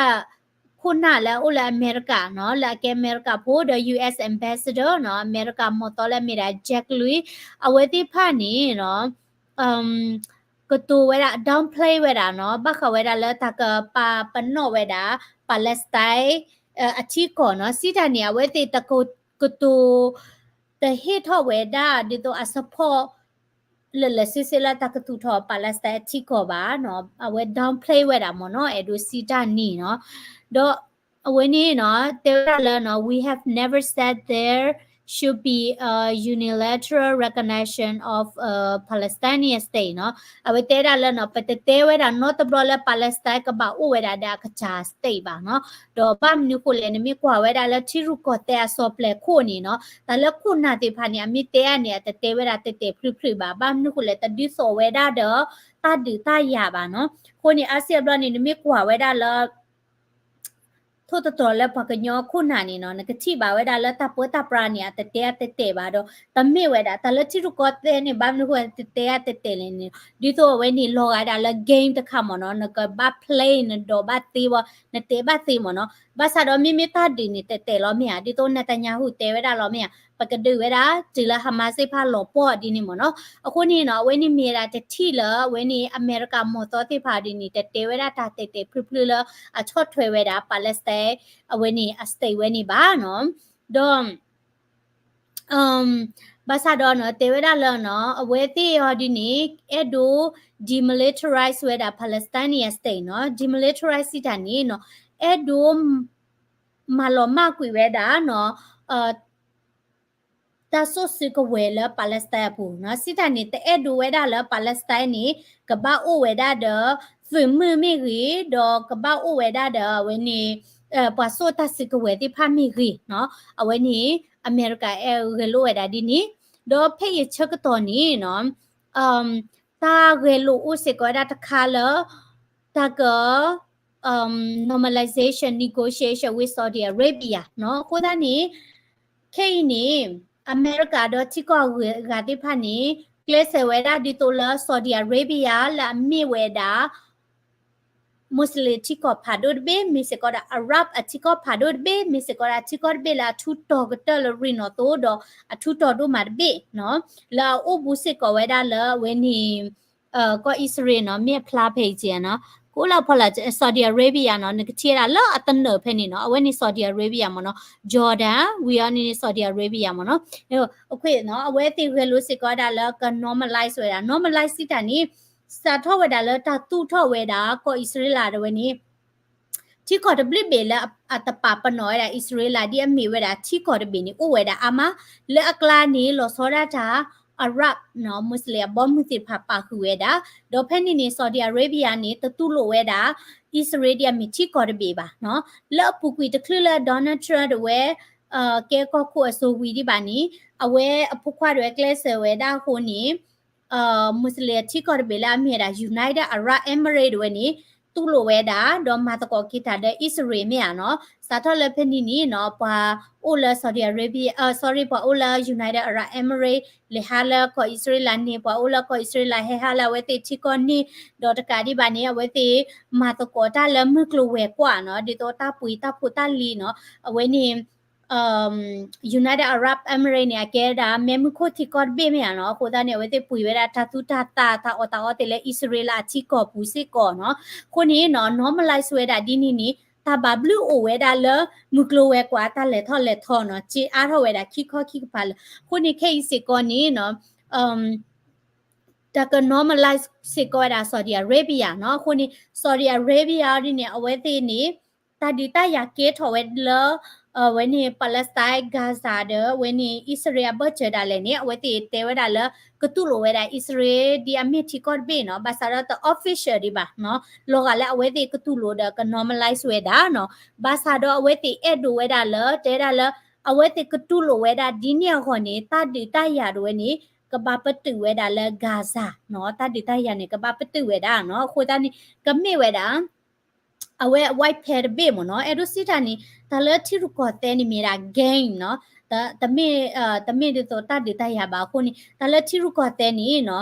ခိၣ်နၢ်လၢအအိၣ်လၢအမဲရကၤနီၤ လၢအကဲအမဲရကၤဖိဒီး US ambassador နီၤ အမဲရကၤမီၢ်သီလၢအမ့ၢ်ဒၣ် Jack Sullivan အဝဲသ့ၣ်တဖၣ်န့ၣ်နီၤ ကတိၤဝဲဒၣ် downplay ဝဲဒၣ်နီၤ ဘၣ်ဃးဝဲဒၣ်လၢတၢ်ကပာ်ပနီၣ်ဝဲဒၣ် Palestine အထံကီၢ်နီၤ စံးတၢ်န့ၣ် အဝဲသ့ၣ်တကတိၤ တဟ့ၣ်ထီၣ်ဝဲဒၣ် ဒ်သိးအ support လၢာ်လၢာ်ဆ့ဆ့လၢတၢ်ကသူၣ်ထီၣ် Palestine အထံကီၢ်ဘၣ်နီၤ အဝဲ downplay ဝဲဒၣ်မ့ၢ်နီၤ အဲၣ်ဒိးစံးတၢ်န့ၣ်နီၤ ဒီးအဝဲန့ၣ်နီၤ တဲဝဲဒၣ်လၢနီၤ we have never said there should be a unilateral recognition of a Palestinian state နီၤ အဝဲတဲဒၣ်လၢနီၤ ပတတဲဝဲဒၣ်နီတဘျီလၢ Palestine ကဘၣ်အိၣ်ဝဲဒၣ်ဒီးအကစၢ် state ဘၣ်နီၤ ဒီးဘၣ်မနုၤဃိလဲၣ် နမ့ၢ်ကွၢ်ဝဲဒၣ်လၢထံရူၢ်ကီၢ်သဲးအစီၤပျီခိၣ်န့ၣ်နီၤ တၢ်လၢခိၣ်နၢ်သ့ၣ်တဖၣ်န့ၣ် အမ့ၢ်တဲအါန့ၣ် အတတဲဝဲဒၣ်တဲာ်တဲာ်ဖျုးဖျုးဘၣ် ဘၣ်မနုၤဃိလဲၣ် တဒုးသိးဝဲဒၣ်ဒီး တၢ်ဒုးတၢ်ယၤဘၣ်နီၤ အဃိန့ၣ် အါစုအါဘျီန့ၣ် နမ့ၢ်ကွၢ်ဝဲဒၣ်လၢ Trump ထိၣ်သတြီၤလၢပှၤကညီခိၣ်နၢ်န့ၣ်နီၤ နကထံၣ်ဘၣ်ဝဲဒၣ်လၢတၢ်ပၢတၢ်ပြးန့ၣ် အတတဲအတဲာ်ဘၣ်ဒီး တမ့ၢ်ဝဲဒၣ် တၢ်လၢထံရူၢ်ကီၢ်သဲးန့ၣ် ဘၣ်မနုၤဃိတတဲအတဲာ်လဲၣ်န့ၣ် ဒ်သိးအဝဲန့ၣ် လီၤဂာ်ဒၣ်လၢ game တခါမ့ၢ်နီၤ နကဘၣ် play နဒိးဘၣ်သ့ဝဲ နတဲဘၣ်သ့မ့ၢ်နီၤ ဘၣ်ဆၣ်ဒီးမ့မ့ၢ်တၢ်ဒုးန့ၣ် တဲာ်တဲာ်လီၤမ့ၢ်ဧါ ဒ်သိး Netanyahu တဲဝဲဒၣ်လီၤမ့ၢ်ဧါ ပကဒုးဝဲဒၣ် တုၤလၢ Hamas သ့ၣ်တဖၣ်လီၤပှီၢ်ဒ်န့ၣ်မ့ၢ်နီၤ အဃိန့ၣ်နီၤ အဝဲန့ၣ်မ့ၢ်ဝဲဒၣ်တထံၣ်လၢ အဝဲန့ၣ် အမဲရကၤမီၢ်သီသ့ၣ်တဖၣ်ဒ်န့ၣ် တတဲဝဲဒၣ်တၢ်တဲာ်တဲာ်ဖျုဖျုလၢ အဆီၣ်ထွဲဝဲဒၣ် Palestine အဝဲန့ၣ် အ state ဝဲန့ၣ်ဘၣ်နီၤ ဒီး ဘၣ်ဆၣ်ဒီးနီၤ တဲဝဲဒၣ်လၢနီၤ အဝဲသ့ၣ်အီၤဒ်န့ၣ် အဲၣ်ဒိး demilitarize ဝဲဒၣ် Palestinian state နီၤ demilitarize စံးတၢ်န့ၣ်နီၤ အဲၣ်ဒိး မၤလီၤမၢ်ကွံာ်ဝဲဒၣ်နီၤ တၢ်ဆိၣ်စုကဝဲၤလၢ Palestine အပူၤနီၤ စံးတၢ်န့ၣ် တအဲၣ်ဒိးဝဲဒၣ်လၢ Palestine န့ၣ် ကဘၣ်အိၣ်ဝဲဒၣ်ဒီး သုးမုၢ်မ့ၢ်ဂ့ၤ ဒီးကဘၣ်အိၣ်ဝဲဒၣ်ဒီး အဝဲန့ၣ် ပှၤစိာ်တၢ်စုကဝဲၤသ့ၣ်တဖၣ်မ့ၢ်ဂ့ၤနီၤ အဝဲန့ၣ် အမဲရကၤအဲၣ်ဂဲၤလိာ်ဝဲဒၣ်ဒ်န့ၣ် ဒီးဖဲအံၤဆၢကတီၢ်န့ၣ်နီၤ တၢ်ဂဲၤလိာ်အိၣ်စ့ၢ်ကီးဝဲဒၣ်တခါလၢ တၢ်က normalization negotiation with Saudi Arabia နီၤ အဃိသတးန့ၣ် ခဲအံၤန့ၣ် အမဲရကၤဒီးထံကီၢ်ဂၤသ့ၣ်တဖၣ်န့ၣ် ကျဲးစၢးဝဲဒၣ်ဒ်သိးလၢ Saudi Arabia လၢအမ့ၢ်ဝဲဒၣ် Muslim ထံကီၢ်ဖးဒိၣ်တဘ့ၣ် မ့ၢ်စ့ၢ်ကီးဒီး Arab အထံကီၢ်ဖးဒိၣ်တဘ့ၣ် မ့ၢ်စ့ၢ်ကီးဒီးအထံကီၢ်တဘ့ၣ်လၢအထူးတီၤကတၢၢ်လၢရ့ၣ်နီၣ်သိဒီး အထူးတီၤဒိၣ်မးတဘ့ၣ်နီၤ လၢအအိၣ်ဘူးစ့ၢ်ကီးဝဲဒၣ်လၢအဝဲန့ၣ် ကီၢ်အံၣ်စရ့လးနီၤ မ့ၢ်အဖျါဖဲအံၤက့နီၤ ကအိၣ်လၢအဖီလာ် Saudi Arabia နီၤ နကထံၣ်ဝဲဒၣ်လၢအသနၢၣ်ဖဲန့ၣ်နီၤ အဝဲန့ၣ် Saudi Arabia မ့ၢ်နီၤ Jordan ဝံၤအီၤန့ၣ် Saudi Arabia မ့ၢ်နီၤ အဃိနီၤ အဝဲသ့ၣ်ဂဲၤလိာ်စ့ၢ်ကီးဝဲဒၣ်လၢက normalize ဝဲဒၣ် normalize စံးတၢ်န့ၣ် စးထီၣ်ဝဲဒၣ်လၢတၢ်သူၣ်ထီၣ်ဝဲဒၣ် ကီၢ်အံၣ်စရ့လးဒၣ်ဝဲန့ၣ် ထံကီၢ်တဘျုးဘ့ၣ်လၢအတပာ်ပနီၣ်ဝဲဒၣ်အံၣ်စရ့လး ဒ်အမ့ၢ်ဝဲဒၣ်ထံကီၢ်တဘ့ၣ်န့ၣ် အိၣ်ဝဲဒၣ်အါမး လၢအကျါန့ၣ် လီၤဆီဒၣ်တၢ် Arab နီၤ Muslim အဘီမုၢ်သ့ၣ်တဖၣ်ပာ်ဃုာ်ဝဲဒၣ် ဒီးဖဲန့ၣ်န့ၣ် Saudi Arabia န့ၣ် တတူၢ်လိာ်ဝဲဒၣ် အံၣ်စရ့လးဒ်အမ့ၢ်ထံကီၢ်တဘ့ၣ်ဘၣ်နီၤ လၢအပူၤကွံာ်တချုးလၢ Donald Trump ဒၣ်ဝဲ ကဲကီၢ်ခိၣ်အစိၤဝံၤဒံးဘၣ်န့ၣ် အဝဲအဖိခွါဒၣ်ဝဲကျဲးစၢးဝဲဒၣ်အဃိန့ၣ် Muslim ထံကီၢ်တဘ့ၣ်လၢအမ့ၢ်ဝဲဒၣ် United Arab Emirates ဒၣ်ဝဲန့ၣ် တူၢ်လိာ်ဝဲဒၣ် ဒီးမၤသကိးက့ၤတၢ်ဒီးအံၣ်စရ့လးမ့ၢ်ဧါနီၤ စးထီၣ်လၢဖဲန့ၣ်န့ၣ်နီၤ ပှၤအိၣ်လၢ Saudi Arabia, sorry ပှၤအိၣ်လၢ United Arab Emirates လဲၤဟးလၢကီၢ်အံၣ်စရ့လးန့ၣ် ပှၤအိၣ်လၢကီၢ်အံၣ်စရ့လးဟဲဟးလၢအဝဲသ့ၣ်ထံကီၢ်န့ၣ် ဒီးတကးဒံးဘၣ်န့ၣ် အဝဲသ့ၣ်မၤသကိးတၢ်လၢမုၢ်ကျိၤဝဲၤကွာ်နီၤ ဒ်သိးတၢ်ပှ့ၤတၢ်ဖိးတၢ်လံၤနီၤ အဝဲန့ၣ် United Arab Emirates န့ၣ် အကဲဒၣ် မ့ၢ်မုၢ်ခိၣ်ထံကီၢ်တဘ့ၣ်မ့ၢ်ဧါနီၤ အဃိသတးန့ၣ် အဝဲသ့ၣ်ပှ့ၤဝဲဒၣ်တၢ်သူၣ်တၢ်သး တၢ်အီၣ်တၢ်အီသ့ၣ်လၢအံၣ်စရ့လးအထံကီၢ်ပူၤစ့ၢ်ကီးနီၤ အဃိန့ၣ်နီၤ normalize ဝဲဒၣ်ဒ်န့ၣ်န့ၣ် တၢ်ဘၣ်ဘျုးအိၣ်ဝဲဒၣ်လၢ မုၢ်ကျိၤဝဲၤကွာ်တၢ်လဲၤထီၣ်လဲၤထီနီၤ စ့အါထီၣ်ဝဲဒၣ်ခံခီခံကပၤလၢ အဃိန့ၣ်ခဲအံၤစ့ၢ်ကီးန့ၣ်နီၤ တၢ်က normalize စ့ၢ်ကီးဝဲဒၣ် Saudi Arabia နီၤ အဃိန့ၣ် Saudi Arabia ဒ်န့ၣ် အဝဲသ့ၣ်န့ၣ် တၢ်ဒုးတၢ်ယၤကဲထီၣ်ဝဲလၢ အဝဲန့ၣ် Palestine Gaza ဒီး အဝဲန့ၣ် အံၣ်စရ့လးအဘၢၣ်စၢၤဒၣ်လဲာ်န့ၣ် အဝဲသ့ၣ်တဲဝဲဒၣ်လၢ ကတူၢ်လိာ်ဝဲဒၣ်အံၣ်စရ့လးဒ်အမ့ၢ်ထံကီၢ်တဘ့ၣ်နီၤ ဘၣ်ဆၣ်ဒီးတ official ဒံးဘၣ်နီၤ လီၤဂာ်လၢအဝဲသ့ၣ်ကတူၢ်လိာ်ဒီးက normalize ဝဲဒၣ်နီၤ ဘၣ်ဆၣ်ဒီးအဝဲသ့ၣ်အဲၣ်ဒိးဝဲဒၣ်လၢ တဲဒၣ်လၢ အဝဲသ့ၣ်ကတူၢ်လိာ်ဝဲဒၣ်ဒ်န့ၣ်အဂီၢ်န့ၣ် တၢ်ဒုးတၢ်ယၤဒၣ်ဝဲန့ၣ် ကဘၣ်ပတုာ်ဝဲဒၣ်လၢ Gaza နီၤ တၢ်ဒုးတၢ်ယၤန့ၣ် ကဘၣ်ပတုာ်ဝဲဒၣ်နီၤ အဃိသတးန့ၣ် ကမ့ၢ်ဝဲဒၣ် အဝဲ white paper တဘ့ၣ်မ့ၢ်နီၤ အဲၣ်ဒိးစံးတၢ်န့ၣ် တၢ်လၢထံရူၢ်ကီၢ်သဲးန့ၣ်မ့ၢ်ဒၣ် game နီၤ တမ့ၢ် တမ့ၢ်ဒ်သိးတၢ်ဒုးတၢ်ယၤဘၣ်အဃိန့ၣ် တၢ်လၢထံရူၢ်ကီၢ်သဲးန့ၣ်နီၤ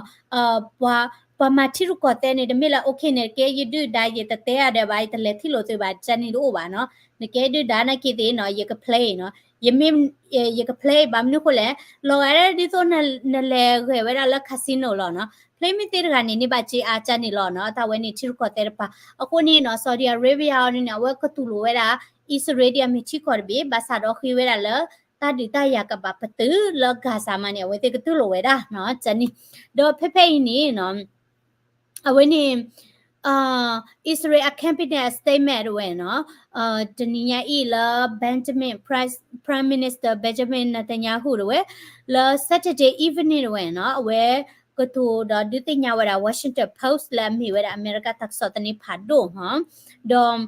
ပှၤ ပှၤမၤထံရူၢ်ကီၢ်သဲးန့ၣ် တမ့ၢ်လၢ okay နကဲယဒုၣ်ဒါ ယတတဲအါဒီးဘၣ် ယတလဲၤထံၣ်လိာ်သုဘၣ် ကန့ၣ်တအိၣ်ဘၣ်နီၤ နကဲဒုၣ်ဒါနာ်က့သ့ၣ်နီၤ ယက play နီၤ ယမ့ၢ် ယက play ဘၣ်မနုၤဃိလဲၣ် လီၤဂာ်ဒ်သိးနလဲၤဂဲၤဝဲဒၣ်လၢ casino လီၤနီၤ play မ့ၢ်သ့တဂၤန့ၣ် န့ၢ်ဘၣ်စ့အါကန့ၣ်လီၤနီၤ တၢ်ဝဲန့ၣ်ထံရူၢ်ကီၢ်သဲးတပၤ အဃိန့ၣ်နီၤ Saudi Arabia အီၤန့ၣ် အဝဲကတူၢ်လိာ်ဝဲဒၣ် အံၣ်စရ့လးဒ်အမ့ၢ်ထံကီၢ်တဘ့ၣ် ဘၣ်ဆၣ်ဒီးဃ့ဝဲဒၣ်လၢ တၢ်ဒုးတၢ်ယၤကဘၣ်ပတုာ်လၢ Gaza မးန့ၣ် အဝဲသ့ၣ်ကတူၢ်လိာ်ဝဲဒၣ်နီၤ ကန့ၣ် ဒီးဖဲဖဲအံၤန့ၣ်နီၤ အဝဲန့ၣ် အံၣ်စရ့လးအ cabinet statement တဝဲနီၤ တနံၤညါအံၤလၢ Benjamin Prime Minister Benjamin Netanyahu တဝဲ လၢ Saturday evening တဝဲနီၤ အဝဲကတိၤဒီးဒုးသ့ၣ်ညါဝဲဒၣ် Washington Post လၢအမ့ၢ်ဝဲဒၣ်အမဲရကၤတၢ်ကစီၣ်သန့ဖးဒိၣ်နီၤ ဒီး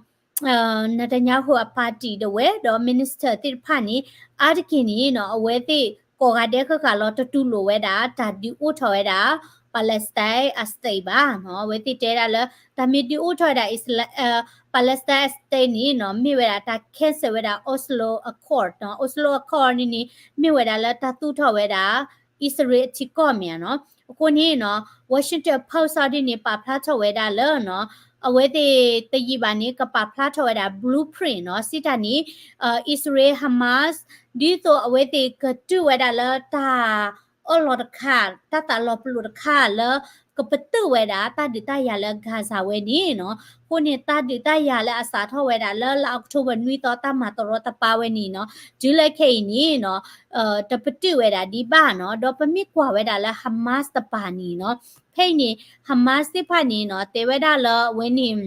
Netanyahu အ party တဝဲ ဒီး minister သ့ၣ်တဖၣ်န့ၣ် အါတက့ၢ်န့ၣ်နီၤ အဝဲသ့ၣ်ကိးဂၤဒဲးဃၣ်ဃၣ်လီၤ တတူၢ်လိာ်ဝဲဒၣ် တၢ်ဒုးအိၣ်ထီၣ်ဝဲဒၣ် Palestine အ state ဘၣ်နီၤ. အဝဲသ့ၣ်တဲဒၣ်လၢ တၢ်မ့ၢ်ဒုးအိၣ်ထီၣ်ဝဲဒၣ် Isla- အ Palestine အ state န့ၣ်နီၤ မ့ၢ်ဝဲဒၣ်တၢ် cancel ဝဲဒၣ် Oslo Accord နီၤ. Oslo Accord န့ၣ်န့ၣ် မ့ၢ်ဝဲဒၣ်လၢတၢ်သူၣ်ထီၣ်ဝဲဒၣ် အံၣ်စရ့လးအထံကီၢ်မ့ၢ်ဧါနီၤ. အဃိန့ၣ်နီၤ Washington Post အီၤဒ်န့ၣ် ပာ်ဖျါထီၣ်ဝဲဒၣ်လၢနီၤ အဝဲသ့ၣ်တယံာ်ဘၣ်န့ၣ် ကပာ်ဖျါထီၣ်ဝဲဒၣ် blueprint နီၤ စံးတၢ်န့ၣ် အံၣ်စရ့လး Hamas ဒ်သိးအဝဲသ့ၣ်ကတုၢ်ဝဲဒၣ်လၢတၢ်အၢၣ်လီၤတခါ တၢ်သးလီၤပလိာ်တခါလၢ ကပတုာ်ဝဲဒၣ်တၢ်ဒုးတၢ်ယၤလၢ Gaza ဝဲန့ၣ်နီၤ. အဃိန့ၣ် တၢ်ဒုးတၢ်ယၤလၢအစးထီၣ်ဝဲဒၣ်လၢ လါ October နွံသီ တၢ်မၤတရီတပါဝဲန့ၣ်နီၤ တုၤလၢခဲအံၤန့ၣ်နီၤ တပတုာ်ဝဲဒၣ်ဒံးဘၣ်နီၤ. ဒီးပမ့ၢ်ကွၢ်ဝဲဒၣ်လၢ Hamas တပၤန့ၣ်နီၤ ဖဲအံၤန့ၣ် Hamas သ့ၣ်တဖၣ်န့ၣ်နီၤ တဲဝဲဒၣ်လၢအဝဲန့ၣ်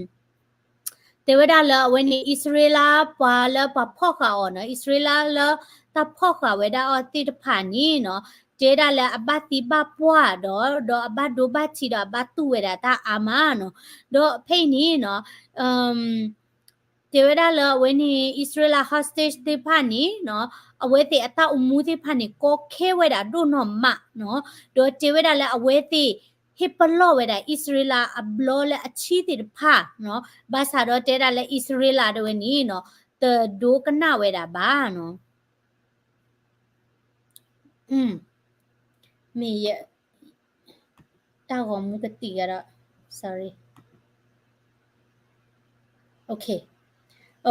တဲဝဲဒၣ်လၢအဝဲန့ၣ် အံၣ်စရ့လးပှၤလၢပှၤဖီၣ်ဃာ်အီၤနီၤ အံၣ်စရ့လးလၢတၢ်ဖီၣ်ဃာ်ဝဲဒၣ်အီၤသ့ၣ်တဖၣ်န့ၣ်နီၤ တဲဒၣ်လၢအဘၣ်သံဘၣ်ပှၢ်ဒီး ဒီးအဘၣ်ဒိဘၣ်ထံးဒီးအဘၣ်တူၢ်ဝဲဒၣ်တၢ်အါမးနီၤ. ဒီးဖဲအံၤန့ၣ်နီၤ တဲဝဲဒၣ်လၢအဝဲန့ၣ် အံၣ်စရ့လး hostage သ့ၣ်တဖၣ်န့ၣ်နီၤ အဝဲသ့ၣ်အတၢ်အိၣ်မူသ့ၣ်တဖၣ်န့ၣ် ကီခဲဝဲဒၣ်ဒိၣ်နီၢ်မးနီၤ. ဒီးတဲဝဲဒၣ်လၢအဝဲသ့ၣ် ဟ့ၣ်ပလီၢ်ဝဲဒၣ်အံၣ်စရ့လးအဘျီလၢအဆံသ့ၣ်တဖၣ်နီၤ ဘၣ်ဆၣ်ဒီးတဲဒၣ်လၢအံၣ်စရ့လးဒၣ်ဝဲန့ၣ်နီၤ တဒိကနၣ်ဝဲဒၣ်ဘၣ်နီၤ. မ့ၢ်ယ တၢ်ဂီၤမူကတံာ်ကဒီး sorry. Okay,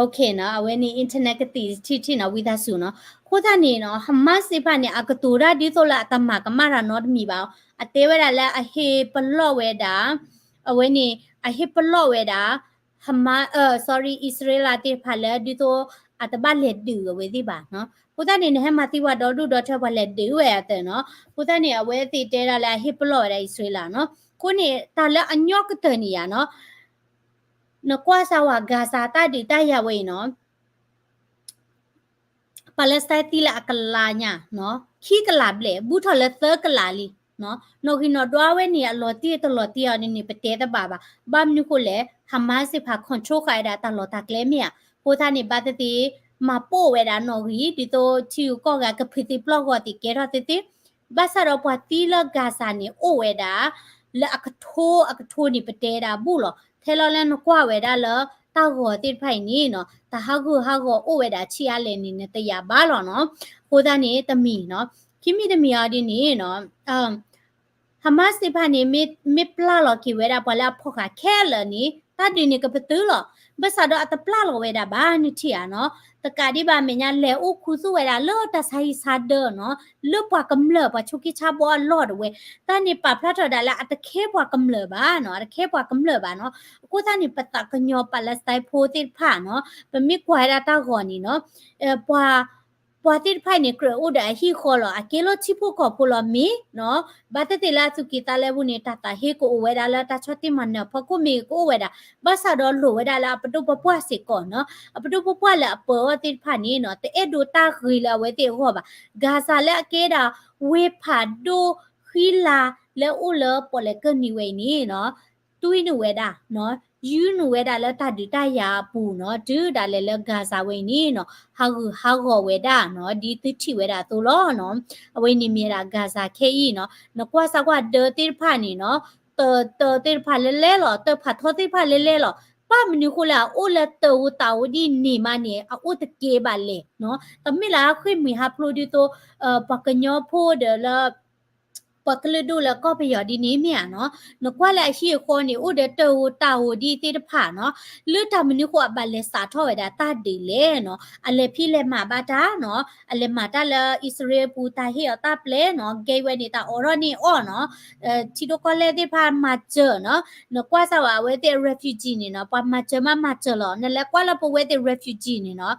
okay နီၤ အဝဲန့ၣ် internet ကတံာ်ထံၣ်ထံၣ်နီၤ ဝံသးစူၤနီၤ. အဃိသတးန့ၣ်နီၤ Hamas သ့ၣ်တဖၣ်န့ၣ် အကတိၤတၢ်ဒ်သိးလၢအတမၤကမၣ်တၢ်နီတမံၤဘၣ်. အတဲဝဲဒၣ်လၢအဟ့ၣ်ပလီၢ်ဝဲဒၣ် အဝဲန့ၣ် အဟ့ၣ်ပလီၢ်ဝဲဒၣ် Hamas, sorry, အံၣ်စရ့လးသ့ၣ်တဖၣ်လၢဒ်သိးအတဘၣ်လဲၤဒုးအဝဲသ့ၣ်ဘၣ်နီၤ. အဃိသတးန့ၣ် နဟဲမၤသံပှၤဒီဒူၣ်ဒီထၢ ပှၤလဲၤဒုးဝဲအသးနီၤ. အဃိသတးန့ၣ် အဝဲသ့ၣ်တဲဒၣ်လၢအဟ့ၣ်ပလီၢ်ဝဲဒၣ်အံၣ်စရ့လးနီၤ. အဃိန့ၣ် တၢ်လၢအညီကတၢၢ်န့ၣ်ယၤနီၤ နကွၢ်စၢ်ဝဲ Gaza တၢ်ဒုးတၢ်ယၤဝဲအံၤနီၤ Palestine သံလၢအကလးညါနီၤ ခံကလးဘျဲၣ် ဘူးထီၣ်လၢသၢကလးလံနီၤ. နီၣ်ဂံၢ်နီၣ်ဒွးဝဲန့ၣ် အလီၤတံၢ်တလီၤတံၢ်အီၤန့ၣ်န့ၣ် ပတဲတဘၣ်ဘၣ်. ဘၣ်မနုၤဃိလဲၣ် Hamas သ့ၣ်တဖၣ် control ဃာ်ဝဲဒၣ်တၢ်လီၢ်တၢ်ကျဲမ့ၢ်ဧါ. အဃိသတးန့ၣ် ဘၣ်သ့ၣ်သ့ၣ် မၤပိာ်ဝဲဒၣ်နီၣ်ဂံၢ် ဒ်သိးထံဂုၤကီၢ်ဂၤကဖုးသ့ပျီၢ်ဂီၤသ့ၣ်ကဲထီၣ်သ့သ့ ဘၣ်ဆၣ်ဒီးပှၤသံလၢ Gaza န့ၣ် အိၣ်ဝဲဒၣ် လၢအကထိအကထိန့ၣ် ပတဲဒၣ်ဘူၣ်လီၤ. ထဲလီၤလၢနကွၢ်ဝဲဒၣ်လၢ တၢ်ဂီၤသ့ၣ်တဖၣ်အံၤန့ၣ်နီၤ တၢ်ဟးဂူာ်ဟးဂီၤအိၣ်ဝဲဒၣ်ဆံးအါလဲၣ်န့ၣ် နတယာ်ဘၣ်လီၤနီၤ. အဃိသတးန့ၣ် တမံၤနီၤ ခံမံၤတမံၤအီၤဒ်န့ၣ်နီၤ Hamas သ့ၣ်တဖၣ်န့ၣ် မ့ၢ်ပျၢ်လီၤက့ၤဝဲဒၣ်ပှၤလၢအဖီၣ်ဃာ်ခဲလၢာ်န့ၣ် တၢ်ဒုးန့ၣ်ကပတုာ်လီၤ. ဘၣ်ဆၣ်ဒီးအတပျၢ်လီၤဝဲဒၣ်ဘၣ် နထံၣ်ဧါနီၤ. တကးဒံးဘၣ် အမဲာ်ညါလဲၤအိၣ်ခူသူၣ်ဝဲဒၣ်လၢတၢ်ဆါဟံၣ်ဆါဒၢနီၤ လၢပှၤကမျၢၢ်ပှၤဆိးက့ဆါဘီအလီၢ်တဝဲ တၢ်န့ၣ်ပာ်ဖျါထီၣ်ဒၣ်လၢအတခဲပှၤကမျၢၢ်ဘၣ်နီၤ အတခဲပှၤကမျၢၢ်ဘၣ်နီၤ. အဃိသတးန့ၣ် ပသးကညီၤ Palestine ဖိသ့ၣ်တဖၣ်နီၤ ပမ့ၢ်ကွၢ်ဝဲဒၣ်တၢ်ဂီၤန့ၣ်နီၤ ပှၤ ပှၤသ့ၣ်တဖၣ်အံၤန့ၣ် ကြၢးအိၣ်ဒီးအဟံၣ်ဃီလီၤ အကဲလီၤထံဖိကီၢ်ဖိလီၤမ့ၢ်နီၤ ဘၣ်သ့ၣ်သ့ၣ်လၢအသူၣ်ကံၢ်သးလဲပူၤန့ၣ် တၢ်သးဟ့ကအိၣ်ဝဲဒၣ်လၢတၢ်ဆီၣ်တံၢ်မၤနၢၤအဖီခိၣ်မ့ၢ်ဂ့ၤကအိၣ်ဝဲဒၣ် ဘၣ်ဆၣ်ဒီးလိၣ်ဝဲဒၣ်လၢအပဒိၣ်ပပှၢ်စ့ၢ်ကီးနီၤ အပဒိၣ်ပပှၢ်လၢအပၢၤအီၤသ့ၣ်တဖၣ်န့ၣ်နီၤ တအဲၣ်ဒိးတၢ်ဂ့ၤလၢအဝဲသ့ၣ်အဂီၢ်ဘၣ် Gaza လၢအကဲဒၣ် ဝ့ၢ်ဖးဒိၣ်ဃံလၤလၢအိၣ်လၢပီၣ်လဲၣ်ကၢၢ်နံၤဝဲအံၤန့ၣ်နီၤ တွံၢ်နုာ်ဝဲဒၣ်နီၤ ယူနုာ်ဝဲဒၣ်လၢတၢ်ဒုးတၢ်ယၤအပူၤနီၤ တုၤဒၣ်လဲာ်လၢ Gaza ဝဲအံၤန့ၣ်နီၤ ဟးဂူာ်ဟးဂီၤဝဲဒၣ်နီၤ ဒ်သုထံၣ်ဝဲဒၣ်အသိးလီၤနီၤ အဝဲန့ၣ်မ့ၢ်ဒၣ် Gaza ခဲအံၤနီၤ နကွၢ်စၢ်ကွၢ်ဒၢသ့ၣ်တဖၣ်န့ၣ်နီၤ တၢ်တၢ်သ့ၣ်တဖၣ်လဲလဲလီၤ တၢ်ဖးထီသ့ၣ်တဖၣ်လဲလဲလီၤ ဘၣ်မနုၤဃိလၢအအိၣ်လၢတၢ်ဧိၤတၢ်ဧိၤဒ်န့ၣ်မးန့ၣ် အအိၣ်တကဲဘၣ်လဲၣ်နီၤ တမ့ၢ်လၢအဃ့ၢ်မှံဟးဖျိးဒ်သိး ပှၤကညီဖိဒီးလၢ ပှၤကလုာ်ဒိၣ်လၢကီၢ်ပယီၤဒ်န့ၣ်မ့ၢ်ဧါနီၤ နကွၢ်လၢအဟံၣ်အဃီန့ၣ် အိၣ်ဒီးတၢ်ဧိၤတၢ်ဧိၤဒ်သ့ၣ်တဖၣ်နီၤ လၢတၢ်မနုၤဃိအဘၣ်လဲၤစးထီၣ်ဝဲဒၣ်တၢ်ဒုးလဲၣ်နီၤ အလဲၤဖံးလဲၤမၤဘၣ်တၢ်နီၤ အလဲၤမၤတၢ်လၢအံၣ်စရ့လးပူၤ တၢ်ဟ့ၣ်အီၤတၢ်ပျဲနီၤ ကဲဝဲန့ၣ် တၢ်အိးထီၣ်န့ၢ်အီၤနီၤ ထံဒိၣ်ကီၢ်လဲၢ်သ့ၣ်တဖၣ်မၤစၢၤနီၤ နကွၢ်စၢ်ဝဲအဝဲသ့ၣ် refugee န့ၣ်နီၤ ပှၤမၤစၢၤမးမၤစၢၤလီၤ နလဲၤကွၢ်လၢပဝဲသ့ၣ် refugee န့ၣ်နီၤ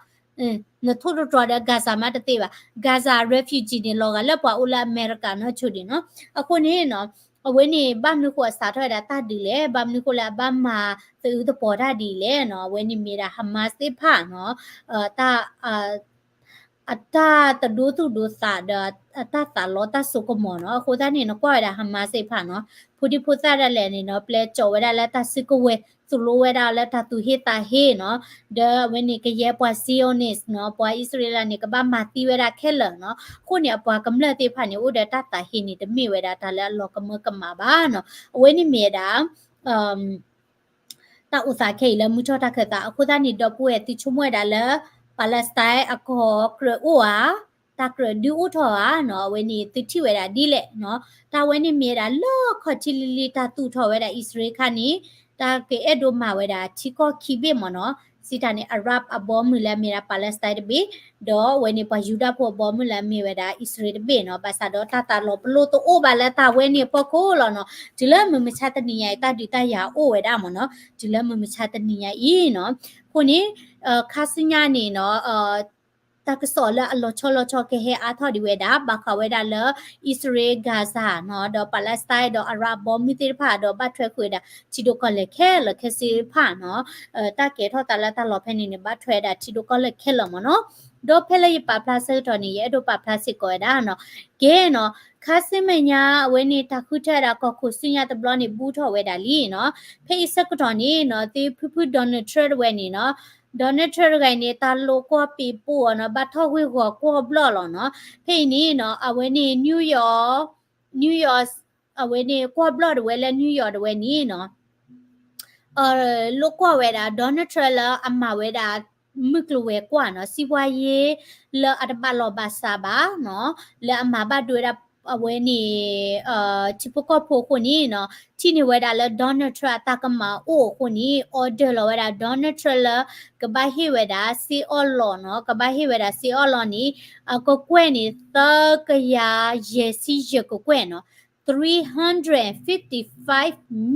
နထိၣ်သတြီၤဒီး Gaza မးတသ့ဘၣ် Gaza refugee န့ၣ် လီၤဂာ်လၢပှၤအိၣ်လၢအမဲရကၤနီၢ်ဆိဒံးနီၤ အဃိန့ၣ်နီၤ အဝဲန့ၣ် ဘၣ်မနုၤဃိအစးထီၣ်ဝဲဒၣ်တၢ်ဒုးလဲၣ် ဘၣ်မနုၤဃိလၢအဘၣ်မၤသအုးသပှီၤတၢ်ဒ်လဲၣ်နီၤ အဝဲန့ၣ်မ့ၢ်ဒၣ် Hamas သ့ၣ်တဖၣ်နီၤ တၢ် အတၢ်တဒိသူၣ်ဒိသးဒီး အတၢ်သးလီတၢ်စိကမီၤနီၤ. အဃိသတးန့ၣ် နကွၢ်ဝဲဒၣ် Hamas သ့ၣ်တဖၣ်နီၤ, ဖိဒံဖိသၣ်ဒၣ်လဲာ်န့ၣ်နီၤ ပျဲကၠီးဝဲဒၣ်လၢတၢ်စုကဝဲၤ သိၣ်လိဝဲဒၣ်လၢတၢ်သူၣ်ဟ့သးဟ့နီၤ, ဒီးအဝဲန့ၣ်ကယဲၢ်ပှၤ Zionist နီၤ, ပှၤအံၣ်စရ့လးန့ၣ် ကဘၣ်မၤသံဝဲဒၣ်ခဲလၢာ်နီၤ. အဃိန့ၣ် အပှၤကမျၢၢ်သ့ၣ်တဖၣ်န့ၣ် အိၣ်ဒီးတၢ်သးဟ့န့ၣ် တမ့ၢ်ဝဲဒၣ်တၢ်လၢအလီၤကမၢကမၣ်ဘၣ်နီၤ. အဝဲန့ၣ်မ့ၢ်ဝဲဒၣ် တၢ်အိၣ်သးခဲအံၤလၢမုၢ်ထီၣ်တၢ်ခၢၣ်သး. အဃိသတးန့ၣ် ဒီပုၢ်ဝဲၢ် သုဆိကမိၣ်ဝဲဒၣ်လၢ Palestine အကီၢ်ကြၢးအိၣ်ဧါ, တၢ်ကြၢးဒုးအိၣ်ထီၣ်ဧါနီၤ, အဝဲန့ၣ်သုထံၣ်ဝဲဒၣ်ဒ်လဲၣ်နီၤ. တၢ်ဝဲန့ၣ်မ့ၢ်ဝဲဒၣ်လၢခီၣ်ထံးလံၤလံၤ တၢ်သူၣ်ထီၣ်ဝဲဒၣ်အံၣ်စရ့လးခါန့ၣ် တၢ်ကအဲၣ်ဒိးမၤဝဲဒၣ်ထံကီၢ်ခံဘ့ၣ်မ့ၢ်နီၤ. စံးတၢ်န့ၣ် Arab အဘီမုၢ်လၢအမ့ၢ်ဒၣ် Palestine တဘ့ၣ်, ဒီးအဝဲန့ၣ်ပှၤယူဒၤဖိအဘီမုၢ်လၢအမ့ၢ်ဝဲဒၣ်အံၣ်စရ့လးတဘ့ၣ်နီၤ. ဘၣ်ဆၣ်ဒီးတၢ်သးလီၤပလိာ်တအိၣ်ဘၣ်လၢတၢ်ဝဲန့ၣ်အဖီခိၣ်လီၤနီၤ. တုၤလၢမုၢ်မဆါတနံၤညါအံၤ တၢ်ဒုးတၢ်ယၤအိၣ်ဝဲဒၣ်မ့ၢ်နီၤ, တုၤလၢမုၢ်မဆါတနံၤညါအံၤနီၤ. အဃိန့ၣ် ခါဆူညါန့ၣ်နီၤ တၢ်ကစီၣ်လၢအလီၤဆီလီၤဆီကဟဲအါထီၣ်ဒံးဝဲဒၣ် ဘၣ်ဃးဝဲဒၣ်လၢ အံၣ်စရ့လး Gaza နီၤ, ဒီး Palestine ဒီး Arab ဘီမုၢ်သ့ၣ်တဖၣ် ဒီးဘၣ်ထွဲဃုာ်ဝဲဒၣ် ထံဒိၣ်ကီၢ်လဲၢ်ခဲလၢာ်ခဲဆ့တဖၣ်နီၤ. တၢ်ကဲထီၣ်သးလၢတၢ်လီၢ်ဖဲန့ၣ်န့ၣ် ဘၣ်ထွဲဝဲဒၣ်ထံဒိၣ်ကီၢ်လဲၢ်ခဲလၢာ်မ့ၢ်နီၤ. ဒီးဖဲလၢယပာ်ဖျါဆၢကတီၢ်န့ၣ် ယအဲၣ်ဒိးပာ်ဖျါစ့ၢ်ကီးဝဲဒၣ်နီၤ. ကဲနီၤ ခါဆူမဲာ်ညါအဝဲန့ၣ် တၢ်ဃုထၢဝဲဒၣ်ကီၢ်ခိၣ်ဆူညါတဘျီန့ၣ် ဘူးထီၣ်ဝဲဒၣ်လံနီၤ. ဖဲအံၤဆၢကတီၢ်န့ၣ်နီၤ သုဖုဖု Donald Trump တဝဲန့ၣ်နီၤ, Donald Trump တဂၤအံၤန့ၣ် တၢ်လိၣ်ကွီၢ်ပ့ၤပိၢ်အီၤနီၤ, ဘၣ်ထီၣ်ဂ့ၢ်ဂီၤကွီၢ်ဘျီၣ်လီၤနီၤ. ဖဲအံၤန့ၣ်နီၤ အဝဲန့ၣ် New York, New York အဝဲန့ၣ် ကွီၢ်ဘျီၣ်တဝဲလၢ New York တဝဲန့ၣ်နီၤ လိၣ်ကွီၢ်ဝဲဒၣ် Donald Trump လၢအမၤဝဲဒၣ် မုၢ်ကျိၤဝဲၤကွာ်နီၤ, စီးပွားရေး လၢအတဘၣ်လီၢ်ဘၣ်စးဘၣ်နီၤ, လၢအမၤဘၣ်ဒိဝဲဒၣ် အဝဲန့ၣ် ထံဖိကီၢ်ဖိအဃိန့ၣ်နီၤ, ထံၣ်န့ၢ်ဝဲဒၣ်လၢ Donald Trump အတၢ်ကမၣ်အိၣ်အဃိန့ၣ် order လီၤဝဲဒၣ် Donald Trump လၢ ကဘၣ်ဟ့ၣ်ဝဲဒၣ်စ့အီၣ်လီၢ်နီၤ, ကဘၣ်ဟ့ၣ်ဝဲဒၣ်စ့အီၣ်လီၢ်န့ၣ် အကကွဲၢ်န့ၣ် သၢကယၤယဲၢ်ဆံယဲၢ်ကကွဲၢ်နီၤ, three hundred fifty-five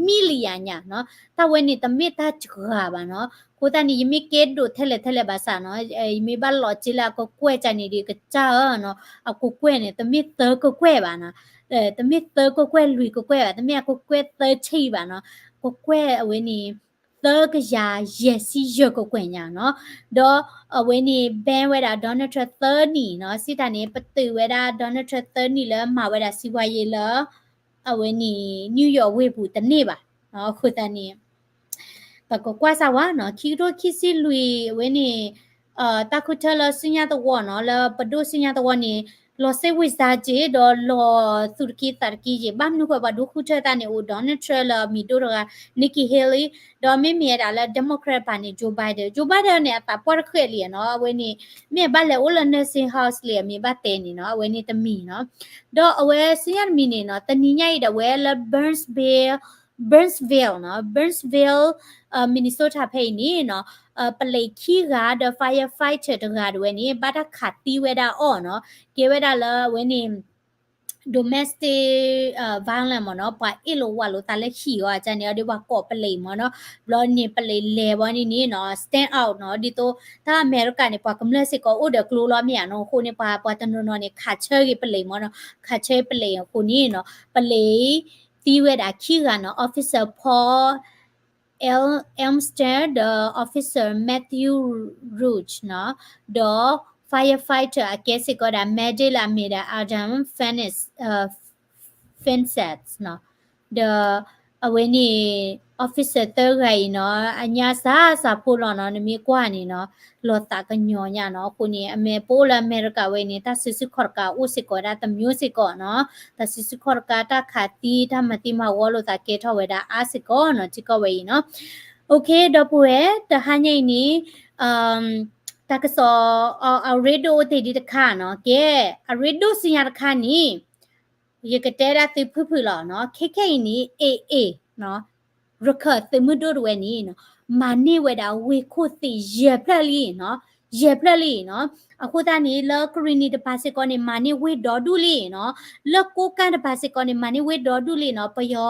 million ညါနီၤ, တၢ်ဝဲန့ၣ်တမ့ၢ်တၢ်တဂၤဘၣ်နီၤ, အဃိသတးန့ၣ် ယမ့ၢ်ကဲဒိၣ်ထဲလဲၣ်ထဲလဲၣ်ဘၣ်ဆၣ်နီၤ, ယမ့ၢ်ဘၣ်လီၤစ့လၢအကကွဲၢ်ကန့ၣ်ဒီးကစၢ်ဧၢနီၤ, အကကွဲၢ်န့ၣ် တမ့ၢ်သၢကကွဲၢ်ဘၣ်နီၤ, တမ့ၢ်သၢကကွဲၢ်လွံၢ်ကကွဲၢ်ဘၣ်, တမ့ၢ်အကကွဲၢ်သၢဆံဘၣ်နီၤ, ကကွဲၢ်အဝဲန့ၣ် သၢကယၤယဲၢ်ဆံယဲၢ်ကကွဲၢ်ညါနီၤ, ဒီးအဝဲန့ၣ် ban ဝဲဒၣ် Donald Trump သၢနံၣ်နီၤ, စံးတၢ်န့ၣ် ပတုာ်ဝဲဒၣ် Donald Trump သၢနံၣ်လၢမၤဝဲဒၣ်စီးပွားရေးလၢ အဝဲန့ၣ် New York ဝ့ၢ်ပူၤတန့ၢ်ဘၣ်, အဃိသတးန့ၣ် ပကကွၢ်စၢ်ဝဲနီၤ, ခံကထိခံဆံလွံၢ်အဝဲန့ၣ် တၢ်ဃုထၢလၢဆူညါသဝီနီၤ, လၢပဒိၣ်ဆူညါသဝီန့ၣ် လီၤစ့ဝံစါက့ၤ ဒီးလီၤသူၣ်တက့သးတက့ယဲၢ်, ဘၣ်မနုၤဃိပှၤဒိဃုထၢသးန့ၣ် အိၣ် Donald Trump လၢအမံၤဒိၣ်တဂၤ Nikki Haley, ဒီးမ့မ့ၢ်ဝဲဒၣ်လၢ Democrat တဖၣ်န့ၣ် Joe Biden, Joe Biden န့ၣ် အသးပှၢ်တဃဲးလံနီၤ, အဝဲန့ၣ် မ့ၢ်အဘၣ်လဲၤအိၣ်လၢ nursing house လံ အမ့ၢ်ဘၣ်တဲန့ၣ်နီၤ, အဝဲန့ၣ်တမံၤနီၤ, ဒီးအဝဲဆူညါတမံၤန့ၣ်နီၤ, တနံၤညါအံၤဒၣ်ဝဲလၢ Burnsville, Burnsville နီၤ, Burnsville, Minnesota ဖဲအံၤန့ၣ်နီၤ, ပလံးခံဂၤဒီး firefighter တဂၤဒၣ်ဝဲန့ၣ် ဘၣ်တၢ်ခးသံဝဲဒၣ်အီၤနီၤ, ကဲဝဲဒၣ်လၢအဝဲန့ၣ် domestic violence မ့ၢ်နီၤ, ပှၤအ့ၣ်လိာ်ဝးလိာ်သးလၢဟံၣ်အီၤ ကန့ၣ်အီၤဒီးပှၤကိးပလံးမ့ၢ်နီၤ, ဘျီန့ၣ်ပလံးလဲၤဘီန့ၣ်န့ၣ်နီၤ stand out နီၤ, ဒ်သိးတၢ်အမဲရကၤန့ၣ် ပှၤကမျၢၢ်စ့ၢ်ကီးအိၣ်ဒီးကျိလီၤမ့ၢ်ဧါနီၤ, အဃိန့ၣ် ပှၤ ပှၤတနီၤနီၤန့ၣ် ခးဆၢက့ၤပလံးမ့ၢ်နီၤ, ခးဆၢပလံးအဃိန့ၣ်နီၤ, ပလံးသံဝဲဒၣ်ခံဂၤနီၤ, Officer Paul L. Amster ဒီး Officer Matthew Roach နီၤ, ဒီး firefighter အကဲစ့ၢ်ကီးဒၣ် medic လၢအမ့ၢ်ဒၣ် Adam Fennes, Fences နီၤ, ဒီးအဝဲန့ၣ် officer သၢဂၤအံၤနီၤ အညါစၢ်စၢ်ဖိလီၤနီၤ, နမ့ၢ်ကွၢ်န့ၣ်နီၤ လီၤသးကညီၤညါနီၤ, အဃိန့ၣ် အမ့ၢ်ပအိၣ်လၢအမဲရကၤဝဲအံၤန့ၣ် တၢ်စုဆူၣ်ခီၣ်တကးအိၣ်စ့ၢ်ကီးဒၣ်တမျိုးစ့ၢ်ကီးနီၤ, တၢ်စုဆူၣ်ခီၣ်တကး တၢ်ခးသံ တၢ်မၤသံမၤဝီလိာ်သးကဲထီၣ်ဝဲဒၣ်အါစ့ၢ်ကီးနီၤ, ထံကီၢ်ဝဲအံၤနီၤ. Okay ဒီပုၢ်ဝဲၢ် တဟါညါအံၤန့ၣ် တၢ်ကစီၣ် အရ့ဒိၣ်အိၣ်တ့ၢ်ဒံးတခါနီၤ, ကဲ အရ့ဒိၣ်ဆူညါတခါန့ၣ် ယကတဲဒၣ်သုဖုၣ်ဖုၣ်လီၤနီၤ, ခဲခဲအံၤန့ၣ် AA နီၤ, ရခၢၣ်သုးမုၢ်ဒိၣ်တဝဲန့ၣ်နီၤ မၤန့ၢ်ဝဲဒၣ်ဝ့ၢ်ခိၣ်သ့ၣ်ယဲၢ်ဖျၢၣ်လံနီၤ, ယဲၢ်ဖျၢၣ်လံနီၤ. အဃိသတးန့ၣ် လၢကရံၣ်နံၣ်တပၤစ့ၢ်ကီးန့ၣ် မၤန့ၢ်ဝ့ၢ်ဒီဒူၣ်လံနီၤ, လၢကိးကၣ်တပၤစ့ၢ်ကီးန့ၣ် မၤန့ၢ်ဝ့ၢ်ဒီဒူၣ်လံနီၤ, ပယီၤ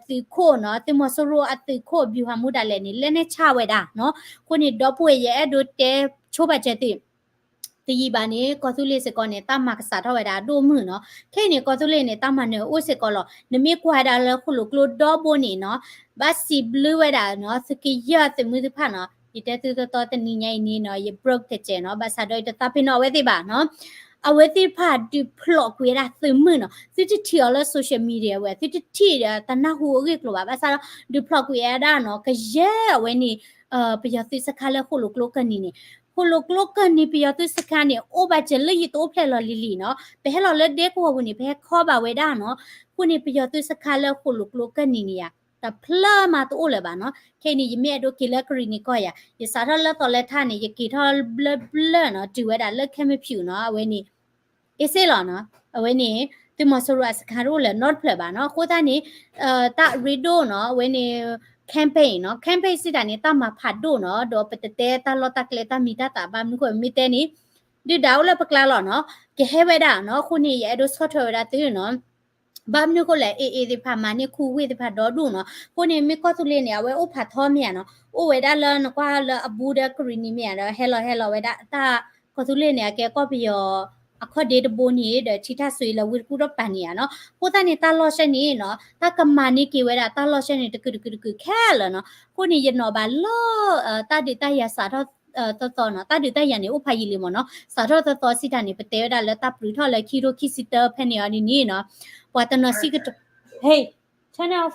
သုးခိၣ်နီၤ, သုးမီၤစိရိၤအသုးခိၣ် ဗျူဟာမှူး ဒၣ်လဲာ်န့ၣ် လဲၤန့ၢ်ဆါဝဲဒၣ်နီၤ. အဃိန့ၣ် ဒီပုၢ်ဝဲၢ် ယအဲၣ်ဒိးတဲဆိပာ်စၢၤသု တယံာ်ဘၣ်န့ၣ် ကီၢ်သူလ့ၤစ့ၢ်ကီးန့ၣ် တၢ်မၤကစးထီၣ်ဝဲဒၣ်အဒိၣ်မုၢ်နီၤ. ခဲအံၤန့ၣ် ကီၢ်သူလ့ၤန့ၣ် တၢ်မၤနၢၤအိၣ်စ့ၢ်ကီးလီၤ. နမ့ၢ်ကွၢ်ဝဲဒၣ်လၢဃိၣ်လိာ်ကျိဒီဘိန့ၣ်နီၤ, ဘၣ်စံးဘျုးဝဲဒၣ်နီၤ သုးက့ယဲၢ်သုးမုၢ်သ့ၣ်တဖၣ်နီၤ, ယတဲသုတီတီတနံၤညါအံၤန့ၣ်နီၤ ယ broke တစဲးနီၤ ဘၣ်ဆၣ်ဒီးယတသးပ့ၤနီၣ်အဝဲသ့ၣ်ဘၣ်နီၤ အဝဲသ့ၣ်တဖၣ်ဒုးဖျိးကွံာ်ဝဲဒၣ်သုးမုၢ်နီၤ သုတထံၣ်အီၤလၢ social media ဝဲ သုတထံၣ်ဒီးတနၢ်ဟူအဂ့ၢ်ကျိၤဘၣ် ဘၣ်ဆၣ်ဒီး ဒုးဖျိးကွံာ်ဝဲဒၣ်နီၤ ကယဲၢ်အဝဲန့ၣ် ပယီၤသုးစခါလၢဃိၣ်လိာ်ကျိကၢၢ်နံၤန့ၣ် ဃိၣ်လိာ်ကျိကၢၢ်နံၤ ပယီၤသုးစခါန့ၣ် အိၣ်ဘၣ်စၢၤလၢယတအိၣ်ဖျဲၣ်လီၤလံၤလံၤနီၤ ပဟဲလီၤလၢဒဲကဝီၤပူၤန့ၣ် ပဟဲခီဘၣ်ဝဲဒၣ်နီၤ အဃိန့ၣ် ပယီၤသုးစခါလၢဃိၣ်လိာ်ကျိကၢၢ်နံၤန့ၣ်ယါ တဖျၢၣ်မးတအိၣ်လၢၤဘၣ်နီၤ ခဲအံၤန့ၣ် ယမ့ၢ်အဲၣ်ဒိးက့ၤလၢကရံၣ်နံၤကီၢ်ယါ ယစးထီၣ်လၢသီလဲထၣ်န့ၣ် ယက့ၤထီၣ်ဘျၢဘျၢနီၤ တုၤဝဲဒၣ်လၢခဲမဖၠူၣ်နီၤ အဝဲန့ၣ် အ့စ့လီၤနီၤ အဝဲန့ၣ် သုးမီၤစိရိၤအစခါတအိၣ်လၢၤနီတဖျၢၣ်ဘၣ်နီၤ အဃိသတးန့ၣ် တၢ်ရ့ဒိၣ်နီၤ အဝဲန့ၣ် campaign နီၤ campaign စံးတၢ်န့ၣ် တၢ်မၤဖးဒိၣ်နီၤ ဒီးပတတဲတၢ်လီၢ်တၢ်ကျဲတၢ်မံၤတၢ်သၣ်ဘၣ်မနုၤဃိမ့ၢ်တဲန့ၣ် ဒုၣ်ဒါအိၣ်လၢပကျါလီၤနီၤ ကဟဲဝဲဒၣ်နီၤ အဃိန့ၣ် ယအဲၣ်ဒိးဆီၣ်ထွဲဝဲဒၣ်သုနီၤ ဘၣ်မနုၤဃိလဲၣ် AA သ့ၣ်တဖၣ်မၤန့ၢ်ခူဝ့ၢ်သ့ၣ်တဖၣ်ဒီဒူၣ်နီၤ အဃိန့ၣ် မ့ၢ်ကီၢ်သူလ့ၤန့ၣ် အဝဲအိၣ်ဖးထီမ့ၢ်ဧါနီၤ အိၣ်ဝဲဒၣ်လၢနကွၢ်လၢအဘူးဒီးကရံၣ်နံၤမ့ၢ်ဧါဒီး ဟဲလီၤဟဲလီၤဝဲဒၣ်တၢ် ကီၢ်သူလ့ၤန့ၣ် အကဲကီၢ်ပယီၤ အခီၣ်ဒ့တဘိန့ၣ် ဒီးထံထၣ်စွံလၢဝ့ၢ်တကူၣ်ထီၣ်ပာ်န့ၣ်ဧါနီၤ အဃိသတးန့ၣ် တၢ်လီၢ်ဆဲန့ၣ်နီၤ တၢ်ကမၤန့ၢ်က့ၤဝဲဒၣ်တၢ်လီၢ်ဆဲန့ၣ် တကုာ်တကုာ်တကုာ်ခဲလၢာ်နီၤ အဃိန့ၣ် ယနီၣ်ဘၣ်လၢ တၢ်ဒုးတၢ်ယၤစးထီၣ်သီသီနီၤ တၢ်ဒုးတၢ်ယၤန့ၣ် အိၣ်ဖးယံာ်လံမ့ၢ်နီၤ စးထီၣ်သီသီစံးတၢ်န့ၣ် ပတဲဝဲဒၣ်လၢတၢ်ပျုးထီၣ်လၢခံထိခံဆံတၢဖဲန့ၣ်အီၤဒ်န့ၣ်နီၤ ပှၤတနီၤစံးကတိၤ ဟဲ turn off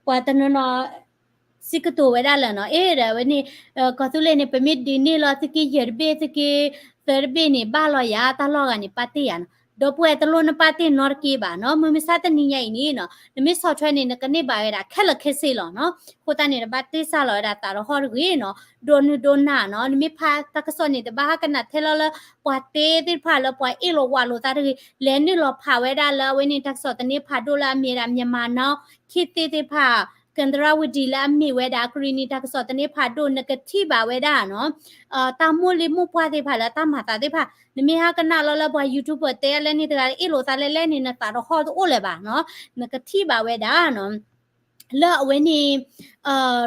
ပှၤတနီၤနီၤ စံးကတိၤဝဲဒၣ်လၢနီၤ အ့ဒီးအဝဲန့ၣ် ကီၢ်သူလ့ၤန့ၣ် ပမ့ၢ်ဒုးန့ၢ်လီၤသုးက့ယဲၢ်တဘ့ၣ် သုးက့သၢတဘ့ၣ်န့ၣ် ဘၣ်လီၤယၤ တၢ်လီၢ်ဂၤန့ၣ် ပာ်တ့ၢ်ယၤနီၤ ဒီပုၢ်ဝဲၢ်တလိၣ်နပာ်တ့ၢ်နီတက့ဘၣ်နီၤ မုၢ်မဆါတနံၤညါအံၤန့ၣ်နီၤ နမ့ၢ်ဆီၣ်ထွဲန့ၣ် နကန့ၢ်ဘၣ်ဝဲဒၣ်ခဲလၢာ်ခဲဆ့လီၤနီၤ အဃိသတးန့ၣ် တဘၣ်တ့ၢ်စၢ်လီၤဝဲဒၣ်သးတဟီၣ်တဂ့ၤနီၤ ဒိးနုာ်ဒိးနၢ်နီၤ နမ့ၢ်ဖးတၢ်ကစီၣ်န့ၣ် တဘၣ်ဟးကနၣ်ထဲလီၤလၢ ပှၤတ့သ့ၣ်တဖၣ်လၢပှၤအ့ၣ်လိာ်ဝးလိာ်သးတဂ့ၤ လဲၤနုာ်လီၤဖးဝဲဒၣ်လၢအဝဲန့ၣ် တၢ်ကစီၣ်သန့ဖးဒိၣ်လၢအမ့ၢ်ဝဲဒၣ် မြန်မာနောင်ခေတ်သစ်သ့ၣ်တဖၣ် ကင်တရဝတီလၢအမ့ၢ်ဝဲဒၣ် ကရံၣ်နံၤတၢ်ကစီၣ်သန့ဖးဒိၣ် နကထံၣ်ဘၣ်ဝဲဒၣ်နီၤ တၢ်မိၢ်လံၤမိၢ်ပှၢ်သ့ၣ်တဖၣ်လၢတၢ်မၤသးသ့ၣ်တဖၣ် နမ့ၢ်ဟးကနၣ်လီၤလၢပှၤ YouTuber တဲလဲၣ်န့ၣ်တဂၤ အ့ၣ်လိာ်သးလဲၣ်လဲၣ်န့ၣ် နသးတဟီၣ်တအိၣ်လၢၤဘၣ်နီၤ နကထံၣ်ဘၣ်ဝဲဒၣ်နီၤ လၢအဝဲန့ၣ်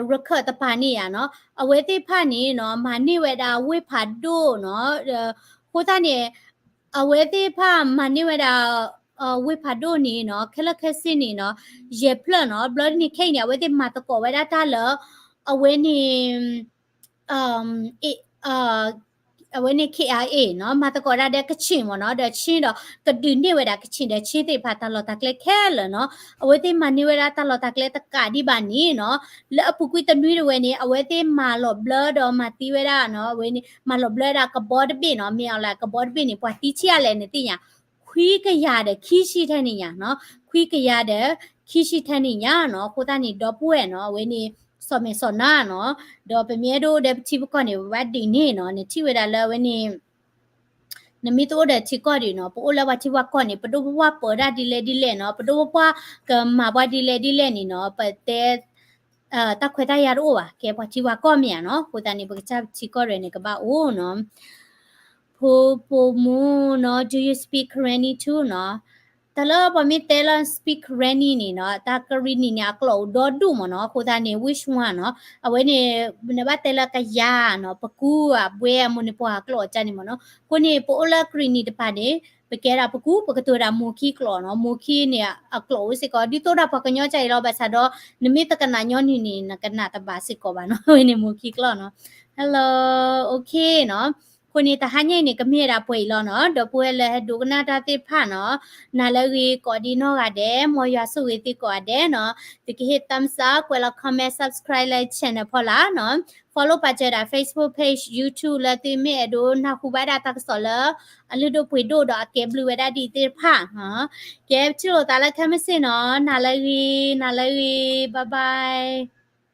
ရခၢၣ်တပၤန့ၣ်ဧါနီၤ အဝဲသ့ၣ်တဖၣ်န့ၣ်နီၤ မၤန့ၢ်ဝဲဒၣ်ဝ့ၢ်ဖးဒိၣ်နီၤ အဃိသတးန့ၣ် အဝဲသ့ၣ်တဖၣ်မၤန့ၢ်ဝဲဒၣ် ဝ့ၢ်ဖးဒိၣ်န့ၣ်နီၤ ခဲလၢာ်ခဲဆ့န့ၣ်နီၤ ယဲၢ်ဖျၢၣ်နီၤ ဘျီဒ်န့ၣ်ခဲအံၤန့ၣ် အဝဲသ့ၣ်မၤသကိးဝဲဒၣ်တၢ်လၢ အဝဲန့ၣ် အဝဲန့ၣ် KIA နီၤ မၤသကိးဒၣ်ဒီးကချ့ၣ်မ့ၢ်နီၤ ဒီးချ့ၣ်ဒီး ကဒုးန့ၢ်ဝဲဒၣ်ကချ့ၣ်ဒီး ချ့ၣ်သ့ၣ်တဖၣ်တၢ်လီၢ်တၢ်ကျဲခဲလၢာ်နီၤ အဝဲသ့ၣ်မၤန့ၢ်ဝဲဒၣ်တၢ်လီၢ်တၢ်ကျဲတကးဒံးဘၣ်န့ၣ်နီၤ လၢအပူၤကွံာ်တနွံတဝဲန့ၣ် အဝဲသ့ၣ်မၤလီၤဘျၢဒီးမၤသံဝဲဒၣ်နီၤ အဝဲန့ၣ် မၤလီၤဘျၢဒၣ်ကဘီတဘ့ၣ်နီၤ မ့ၢ်အီၤလၢကဘီတဘ့ၣ်န့ၣ် ပှၤသံဆံးအါလဲၣ်နသ့ၣ်ညါ ခွံကယၤဒီးခံဆံထဲန့ၣ်ညါနီၤ ခွံကယၤဒီးခံဆံထဲန့ၣ်ညါနီၤ အဃိသတးန့ၣ် ဒီပုၢ်ဝဲၢ်နီၤ အဝဲန့ၣ် စီၤမဲာ်စီၤနါနီၤ ဒီးပမ့ၢ်အဲၣ်ဒိးအိၣ်ဒီးပထံပကီၢ်န့ၣ် ပဘၣ်ဒုးန့ၢ်နီၤ နထံၣ်ဝဲဒၣ်လၢအဝဲန့ၣ် နမ့ၢ်တအိၣ်ဒီးထံကီၢ်ဒံးနီၤ ပအိၣ်လၢပှၤထံပှၤကီၢ်န့ၣ် ပဒိၣ်ပပှၢ်ပၢၤဒၣ်ဒ်လဲၣ်ဒ်လဲၣ်နီၤ ပဒိၣ်ပပှၢ်ကမၤပှၤဒ်လဲၣ်ဒ်လဲၣ်န့ၣ်နီၤ ပတဲ တၢ်ခွဲးတၢ်ယာ်တအိၣ်ဘၣ် ကဲပှၤထံပှၤကီၢ်မ့ၢ်ဧါနီၤ အဃိသတးန့ၣ် ပကစၢ်ထံကီၢ်ရဲၣ်န့ၣ် ကဘၣ်အိၣ်နီၤ ဖိပိာ်မုၣ်နီၤ do you speak Karenni too နီၤ တၢ်လၢပှၤမ့ၢ်တဲလၢ speak Karenni န့ၣ်နီၤ တၢ်ကရံၣ်နံၤန့ၣ် အကျိာ်အိၣ်ဒီဒူၣ်မ့ၢ်နီၤ အဃိသတးန့ၣ် which one နီၤ အဝဲန့ၣ် နဘၣ်တဲလၢကယၤနီၤ ပကူ အဘှဲအမိၢ်န့ၣ် ပှၤအကျိာ်အကါန့ၣ်မ့ၢ်နီၤ အဃိန့ၣ် ပအိၣ်လၢကရံၣ်နံၤတပၤန့ၣ် ပကဲဒၣ်ပကူ ပကတိၤဒၣ်မိၢ်ခံကျိာ်နီၤ မိၢ်ခံန့ၣ် အကျိာ်အိၣ်စ့ၢ်ကီး ဒ်သိးဒၣ်ပှၤကညီကါအံၤလီၤ ဘၣ်ဆၣ်ဒီး နမ့ၢ်တကနၣ်ညီနုၢ်န့ၣ် နကနၣ်တဘၣ်စ့ၢ်ကီးဘၣ်နီၤ အဝဲန့ၣ်မိၢ်ခံကျိာ်နီၤ hello okay နီၤ အဃိန့ၣ် တဟါညါအံၤန့ၣ် ကမ့ၢ်ဝဲဒၣ်ပှဲၤအံၤလီၤနီၤ ဒီပုၢ်ဝဲၢ်လၢဟဲဒိကနၣ်တၢ်သ့ၣ်တဖၣ်နီၤ နၤလၢအဂ့ၤကိးဒံနီၢ်ဂၤဒဲး မ်ယွၤဆိၣ်ဂ့ၤသုကိးဂၤဒဲးနီၤ သုကဟ့ၣ် thumbs up ကွဲးလီၤ comment subscribe လၢ channel ဖီလာ်နီၤ follow ပာ်စၢၤဒၣ် Facebook page YouTube လၢသုမ့ၢ်အဲၣ်ဒိးနၢ်ဟူဘၣ်ဒၣ်တၢ်ကစီၣ်လၢ အလုၢ်ဒိၣ်ပှ့ၤဒိၣ်ဒီးအကဲဘျုးဝဲဒၣ်ဒ်အံၤသ့ၣ်တဖၣ် ကဲပထံၣ်လိာ်သးလၢခဲမုၢ်ဆ့ၣ်နီၤ နၤလၢအဂ့ၤ နၤလၢအဂ့ၤ bye bye